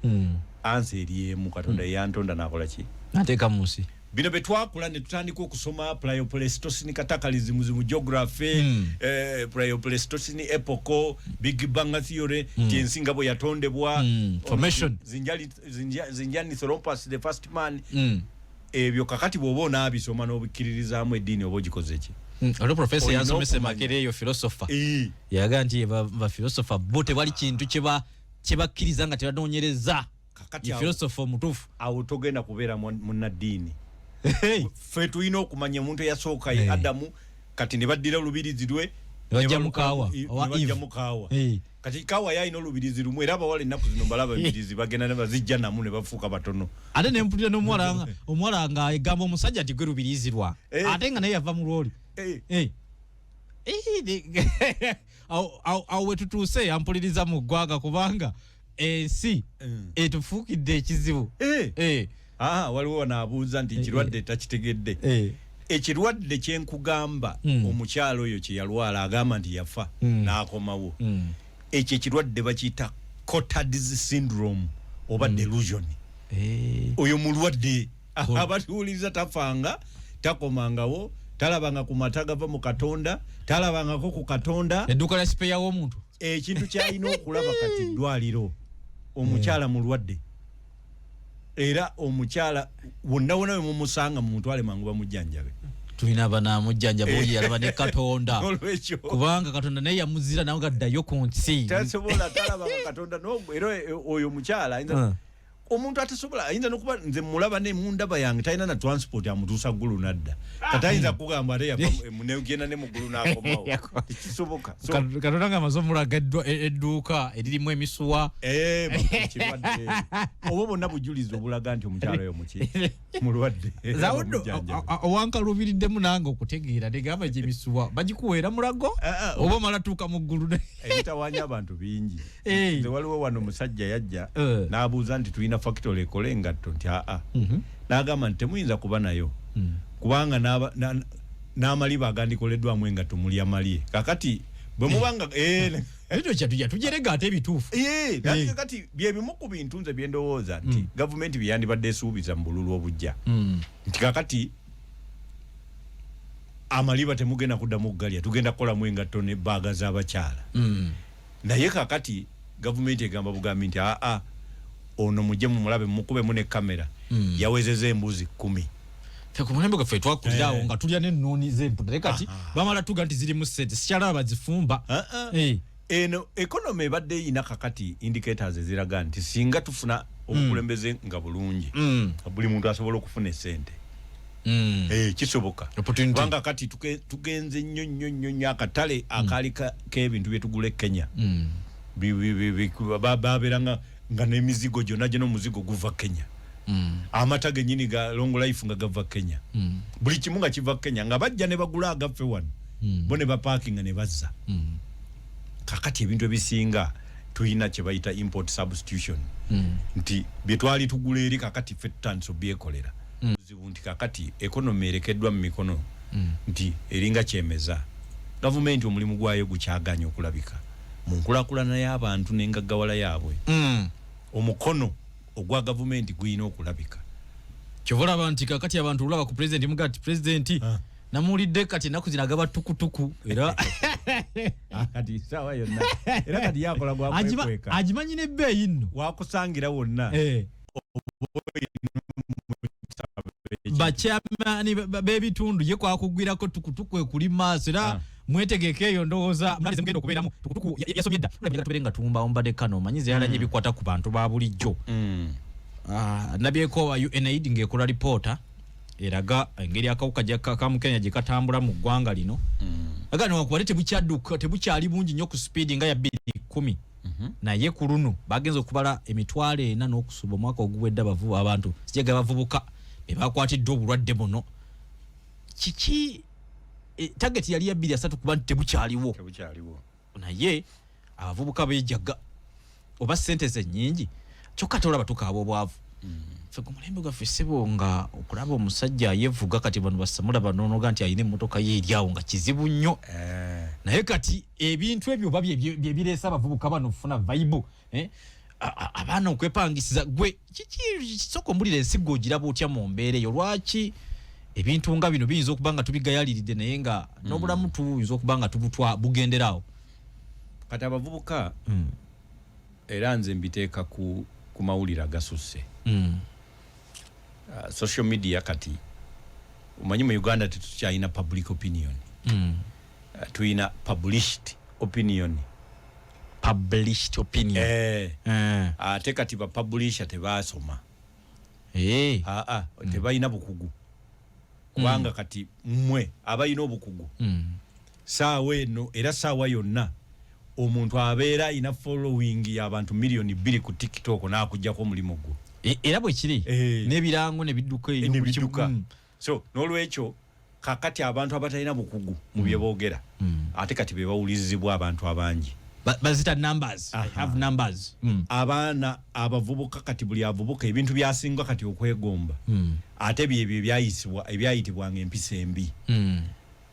Answer eri emu: Katonda yeyantonda n'akola ki? Nateeka mu nsi. Bino bye twakula ne tutandika okusoma Pleistocene cataclysm mu geography, Pleistocene epoch, Big Bang theory, nti ensi nga bwe yatondebwa, Formation. Zinjanithropus, the first man. Ebyo kakati bw'oba onaabisoma n'obikkiririzaamu, eddiini oba ogikoze ki? Olwo profesa Olina yansomesa okumanya. Makerere eyo, philosopher, yaga nti ba philosopher bo tewali kintu kyebakkiriza nga tebanoonyereza. Kakati Ye philosopher omutuufu. Awo togenda kubeera munnaddiini. Ffe tulina okumanya omuntu eyasooka ye Adamu. Kati ne baddira olubirizi lwe Ne bajja mu Kaawa, ne owa bajja Eve. mu Kaawa. Kati Kaawa yalina olubirizi lumu, era abawala ennaku zino balaba embirizi bagenda ne bazijja namu ne bafuuka batono. Ate nempulira n'omuwala omuwala nga egamba omusajja nti gwe lubirizi lwa ate nga naye yava mu lwoli. Awo wetutuuse ampuliriza mu ggwanga, kubanga ensi etufuukidde ekizibu. Ah, waliwo wanaabuuza nti ekirwadde takitegedde. Ekirwadde kyenkugamba, omukyalo oyo kyeyalwala, agamba nti yafa n'akomawo, ekyo ekirwadde bakiyita Cotard's syndrome oba delusion. Oyo mulwadde. Abatuwuliriza, tafanga, takomangawo, talabanga ku mata gava mu Katonda, talabangako ku Katonda. Edduuka lya spare w'omuntu. Ekintu kyalina okulaba kati ddwaliro. Omukyala mulwadde, era omukyala wonna wonna we mumusanga mumutwale mangu bamujjanjabe. Tulina abanamujjanjaba, oyo yalaba ne Katonda. Olwekyo Kubanga Katonda naye yamuzira nawe nga ddayo ku nsi. Tasobola, talabanga Katonda. Era oyo omukyala ayinza omuntu atasobola, ayinza nokuba nze mulaba ne mundaba yange talina na transport amutuusa ggulu nadda. Kati ayinza kugamba ate yava negenda ne muggulu n'akomawo? Tekisoboka. So, Katonda nga amaze omulaga edduuka eririmu emisuwa. Kirwadde. Oba bonna bujulizi obulaga nti omukyala oyo muki mulwadde. Zawudde. Bamujjanjabe. Owankaluubiriddemu nange okutegeera, negamba gye emisuwa bagikuweera mulago Ah, ah, oba omala tuuka mu ggulu Ebitawanya abantu bingi. Nze waliwo wano omusajja yajja n'abuuza nti tulina factory ekola engatto, nti aa. N'agamba nti temuyinza kuba nayo kubanga n'amaliba agandikoleddwamu engatto mulya malye. Kakati bwe mubanga Ekyo kyatujja tujerega ate ebituufu. Kati byebimu ku bintu nze byendowooza nti gavumenti byeyandibadde esuubiza mu bululu obujja, nti kakati amaliba temugenda kuddamu kugalya, tugenda kukolamu engatto ne baaga z'abakyala. Naye kakati gavumenti egamba bugambi nti aa, Ono mujje mumulabe, mukubemu ne kamera, yawezeza embuzi 10. Ffe ku mulembe gwaffe twakulira awo nga tulya n'ennooni z'emputa, naye kati bamala tuga nti zirimu ssente, sikyalaba bazifumba. Eno economy ebadde eyina kakati indicators eziraga nti singa tufuna obukulembeze nga bulungi, buli muntu asobola okufuna esente. Kisoboka. Opportunity. Kubanga kati tugenze nnyo nnyo nnyo nnyo. Akatale akaali k'ebintu byetugula e Kenya, babeera nga n'emizigo gyonna gyona, omuzigo guva Kenya, amata genyini ga Long Life nga gava Kenya, buli kimu nga kiva Kenya, nga bajja ne bagula agaffe wano, bo ne bapaakinga ne bazza. Kakati ebintu ebisinga tuyina kye bayita import substitution, nti bye twali tugula eri, kakati ffe tutandise obyekolera. Buzibu nti kakati economy erekeddwa mu mikono nti eringa kyemeza. Gavumenti omulimu gwayo gukyaganya okulabika mu nkulakulana y'abantu n'engaggawala yaabwe. Omukono ogwa gavumenti gulina okulabika. Kyova olaba nti kakati abantu olaba ku pulezidenti muga nti pulezidenti namuwulidde kati ennaku zino agaba tukutuku era. Kati saawa yonna era kati yakola gwakwekweka. Agimanyi n'ebbeeyi nno. Wakusangira wonna. Bakyamani b'ebitundu ye kwakugwirako tukutuku ekuli maaso era mwetegeke eyo, ndowooza mugenda okubeeramu tukutuku yasomye dda. Tubeere nga tumba ombadde kano omanyi zeyalanye ebikwata ku bantu ba bulijjo. Nabyeko wa UNAID ng'ekola lipoota eraga engeri akawuka ka Mukenya gye katambula mu ggwanga lino, aga newankubadde tebukyadduka, tebukyali bungi nnyo ku sipiidi nga ya 2010, naye ku luno bagenza okubala 400,000 n'okusuba omwaka oguwedde abavubu abantu sijega bavubuka be bakwatiddwa obulwadde buno. Kiki target yali ya 2030 kuba nti tebukyaliwo. Tebukyaliwo. Naye abavubuka bejaga oba sente ze nnyingi, kyokka tolaba tukaaba obwavu. Ffe ku mulembe gwaffe ssebo nga okulaba omusajja yevuga, kati bano basamula banonoga nti alina emmotoka ye eri awo nga kizibu nnyo. Naye kati ebintu ebyo oba bye bireese abavubuka bano okufuna vibe, eh? Abaana okwepangisiza. Gwe kiki, sooka ombulira, ensigo ogiraba otya mu mbeera eyo? Lwaki ebintu nga bino biyinza okuba nga tubigayaliridde, naye nga n'obulamu tuyinza okuba nga tubutwa bugenderawo? Kati abavubuka, era nze mbiteeka ku mawulire agasusse. Social media kati omanyi mu Uganda tetukyalina public opinion. Tuyina published opinion. Published opinion. Ate kati bapublisher tebasoma. Aa, tebalina bukugu, kubanga kati mmwe abalina obukugu, saawa eno era saawa yonna omuntu abeera ayina following y'abantu 2 million ku TikTok n'akuggyako omulimu gwo. Era bwe kiri. N'ebirango ne bidduka eyo buli kimu. Nebidduka. So n'olwekyo kakati abantu abatalina bukugu mu bye boogera, ate kati be bawulirizibwa abantu abangi. Bazita numbers. I have numbers. Abaana abavubuka kati buli avubuka ebintu byasinga kati okwegomba, ate byebyo ebyayisibwa ebyayitibwanga empisa embi,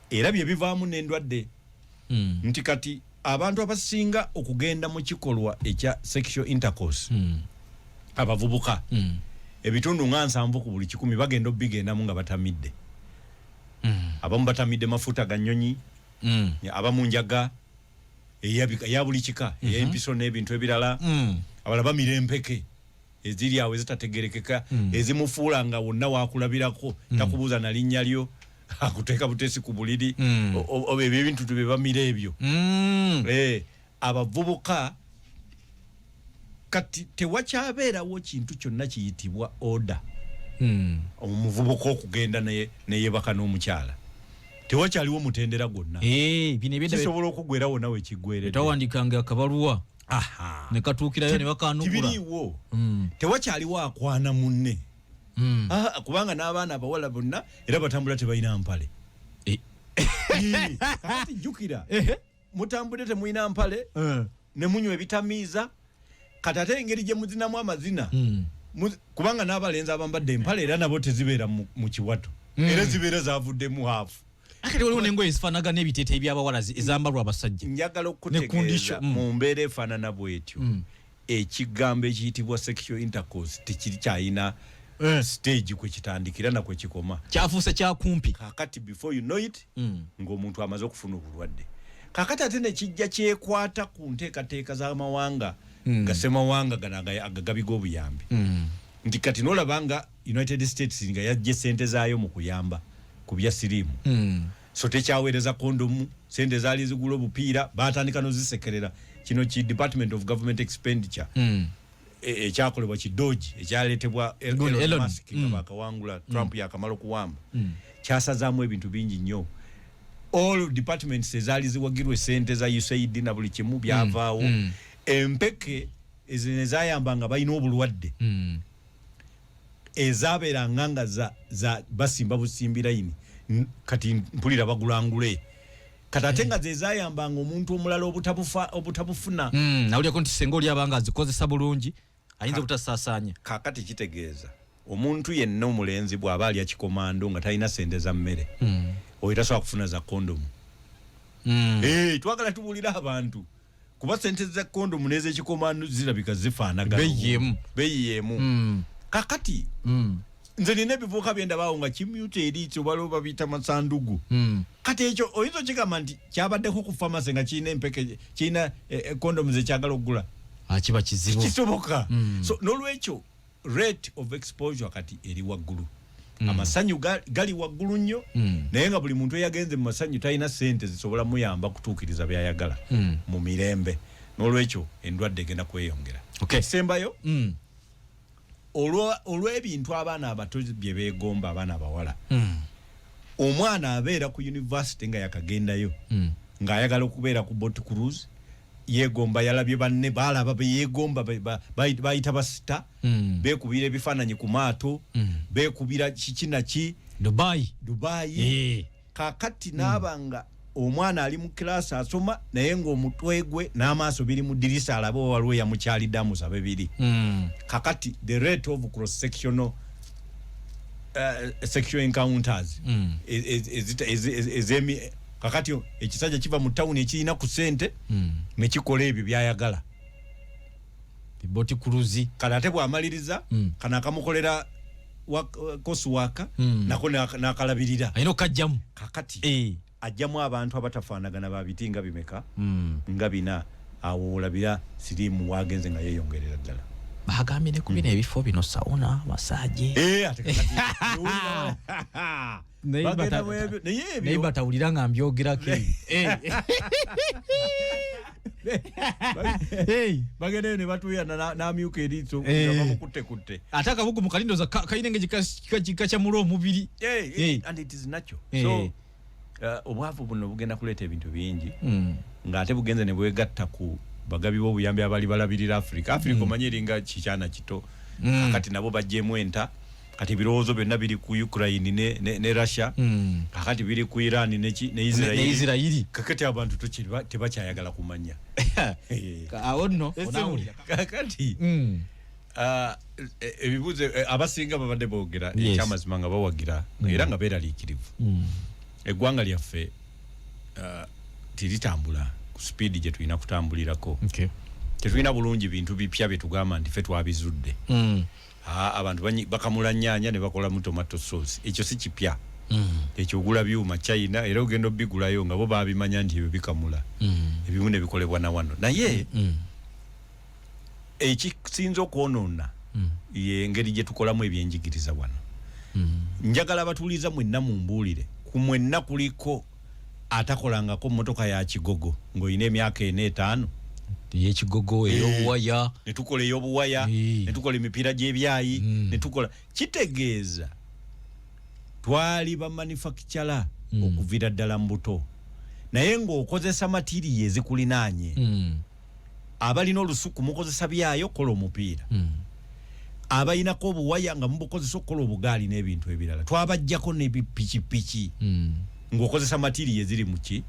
era bye bivaamu n'endwadde, nti kati abantu abasinga okugenda mu kikolwa ekya sexual intercourse, abavubuka, ebitundu nga 70 ku buli 100 bagenda obigendamu nga batamidde. Abamu batamidde mafuta ga nnyonyi, abamu njaga eya buli kika, ey'empiso n'ebintu ebirala. Abalala bamira empeke eziri awo ezitategerekeka, ezimufuula nga wonna wakulabirako, takubuuza na linnya lyo, akuteeka butesi ku buliri. Ebyo ebintu bye bamira ebyo. Abavubuka kati tewakyabeerawo kintu kyonna kiyitibwa order. Omuvubuka okugenda neyebaka n'omukyala, tewakyaliwo mutendera gwonna. Bino ebyedda. Kisobola okuggwera wonna wekiggweredde. Tawandikanga akabaluwa ne katuukirayo ne bakanukula. Tibiriiwo. Tewakyaliwo akwana munne. Kubanga n'abaana abawala bonna era batambula tebalina mpale. Kakati jjukira, mutambudde temulina mpale, ne munywa ebitamiiza. Kati ate engeri gye muzinamu amazina, kubanga n'abalenzi abambadde empale era nabo tezibeera mu kiwato, era zibeera zavuddemu haafu. Akati waliwo n'engoye ezifaanagana n'ebiteeteeyi by'abawala ezambalwa abasajja. Njagala Ne okutegeeza, kundisho, mu mbeera efaanana bwetyo, ekigambo ekiyitibwa sexual intercourse tekirikyayina stage kwe kitandikira na kwe kikoma. Kyafuuse kyakumpi. Kakati before you know it, ng'omuntu amaze okufuna obulwadde. Kakati ate nekijja kyekwata ku nteekateeka z'amawanga. Ga ssemawanga gano agagabi g'obuyambi. Nti kati nolaba nga United States nga yajja sente zaayo mu kuyamba ku bya siriimu. So tekyaweereza kondomu, sente zaali zigula obupiira batandika nozisekerera. Kino ki Department of Government Expenditure ekyakolebwa ki DOGE ekyaleetebwa Elon Musk nga bakawangula Trump yakamala okuwamba, kyasazaamu ebintu bingi nnyo. All departments ezaali ziwagirwa esente za USAID na buli kimu byavaawo. Empeke ezino ezayamba nga balina obulwadde, ezabeeranga nga za basimba busimbi layini, kati mpulira bagulangule. Kati ate nga zezayambanga omuntu omulala obutabufuna. Nawulyako nti senga oli abanga azikozesa bulungi ayinza obutasaasaanya. Kakati kitegeeza omuntu yenna omulenzi bw'aba alya kikomando nga talina sente za mmere, oyo tasobola kufuna za kondomu. Hey, twagala tubuulire abantu kuba sente za kondomu n'ezekikomando zirabika zifaanagana. Beeyi emu. Beeyi emu. Kakati nze nina ebivuuka byendabaawo nga kimyuta eriiso, waliwo babiyita masandugu. Kati ekyo oyinza okigamba nti kyabaddeko ku famasi nga kirina empeke, kirina kondomu zekyagala okugula? Ah, kiba kizibu. Kisoboka. So nolwekyo rate of exposure kati eri waggulu. Amasanyu gali waggulu nnyo, naye nga buli muntu eyagenze mu masanyu talina sente zisobola muyamba kutuukiriza byayagala mu mirembe. Nolwekyo endwadde egenda kweyongera. Ekisembayo, olw'ebintu abaana abato bye beegomba, abaana abawala, omwana abeera ku university nga yakagendayo, ng'ayagala okubeera ku boat cruise, yeegomba, yalabye banne balaba beyeegomba bayita ba star, beekubira ebifaananyi ku maato, beekubira kiki naki. Dubai. Dubai. Kakati naaba nga omwana ali mu kilasi asoma, naye ng'omutwe gwe n'amaaso biri mu dirisa, alabe waliwo yamukyalidde amusabe biri. Kakati the rate of cross sectional sexual encounters ezemi kakati ekisajja kiva mu tawuni ekirina ku sente nekikola ebyo byayagala. Boat cruise. Kale ate bw'amaliriza, kano akamukolera coursework nako n'akalabirira. Alina okukajjamu. Kakati ajjamu abantu abatafaanagana ba biti nga bimeka? Nga bina. Awo olabira siriimu wagenze nga yeeyongerera ddala. Bagambye ne ku bino ebifo bino, sauna, massage. Eh, ate kakati Naye bagenda mu ebyo, naye naye ebyo batawulira nga mbyogerako. Eh. Hey. Bagendayo ne batuuyana n'amyuka eriiso nga bamukuttekutte. Ate akabugu mu kalindoza kalina engeri kakyamula omubiri. And it is natural. So obwavu buno bugenda kuleeta ebintu bingi, ng'ate bugenze ne bwegatta ku bagabi b'obuyambi abali balabirira Africa. Africa omanyi eringa kikyana kito. Kakati nabo bajjemu enta. Kati ebirowoozo byonna biri ku Ukraine ne Russia. Kakati biri ku Iran ne Israel. Ne Israeli. Kakati abantu tebakyayagala kumanya. Awo nno onaawulira. Kakati ebibuuzo abasinga babadde boogera ekyamazima nga bawagira era nga beeraliikirivu. Eggwanga lyaffe teritambula ku sipiidi gye tulina kutambulirako. Tetulina bulungi bintu bipya bye tugamba nti ffe twabizudde. Abantu bakamula nnyaanya ne bakolamu tomato sauce, ekyo si kipya. Ekyo ogula byuma China, era ogenda obigulayo nga bo babimanya nti ebyo bikamula. Ebimu ne bikolebwa na wano, naye ekisinza okwonoona ye engeri gye tukolamu ebyenjigiriza wano. Njagala abatuuliza mwenna mumbuulire, ku mwenna kuliko atakolangako mmotoka ya kigogo ng'olina emyaka 4, 5? Eyekigogo, ey'obuwaya. Ne tukola ey'obuwaya, ne tukola emipiira gy'ebyayi, ne tukola. Kitegeeza twali ba manufacturer okuviira ddala mu buto, naye ng'okozesa material ezikulinaanye. Abalina olusuku mukozesa byayo okukola omupiira, abalinako obuwaya nga mubukozesa okukola obugaali n'ebintu ebirala. Twabajjako n'ebipikipiki ng'okozesa material eziri muki.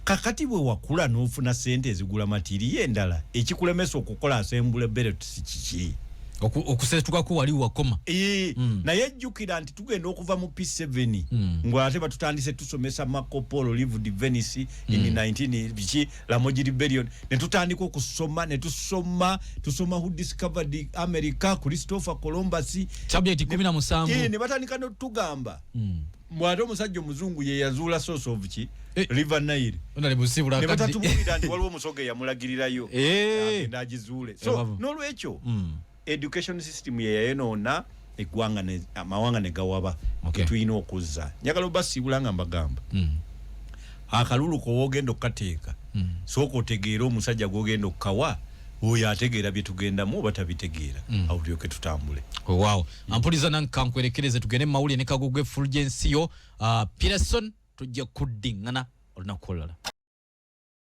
Kakati bwe wakula n'ofuna sente ezigula material endala, ekikulemesa okukola assembly belts kiki? Okusetukako wali wakoma. Naye jjukira nti tugenda okuva mu P7 ng'ate batutandise tusomesa Marco Polo lived Venice in 19 biki, Lamogi Rebellion, ne tutandika okusoma, ne tusoma, tusoma who discovered America, Christopher Columbus. Subject 17. Ne batandika notugamba Mbwate omusajja omuzungu ye yazuula source of ki River Nile, ne batatubuulira nti waliwo omusoga eyamulagirirayo agenda agizuule. So n'olwekyo education system ye yayonoona eggwanga, amawanga ne gawaba. Tetulina okuzza. Njagala obasiibula nga mbagamba, akalulu kowoogenda okukateeka, sooka otegeere omusajja gwogenda okukawa, oyo ategeera bye tugendamu oba tabitegeera, awo tulyoke tutambule. Waawo, ampuliza nange kankwerekereze, tugende mu mawulire ne Kagugwe Fulgensiyo Peterson. Tujja kuddiŋŋana olunaku olulala.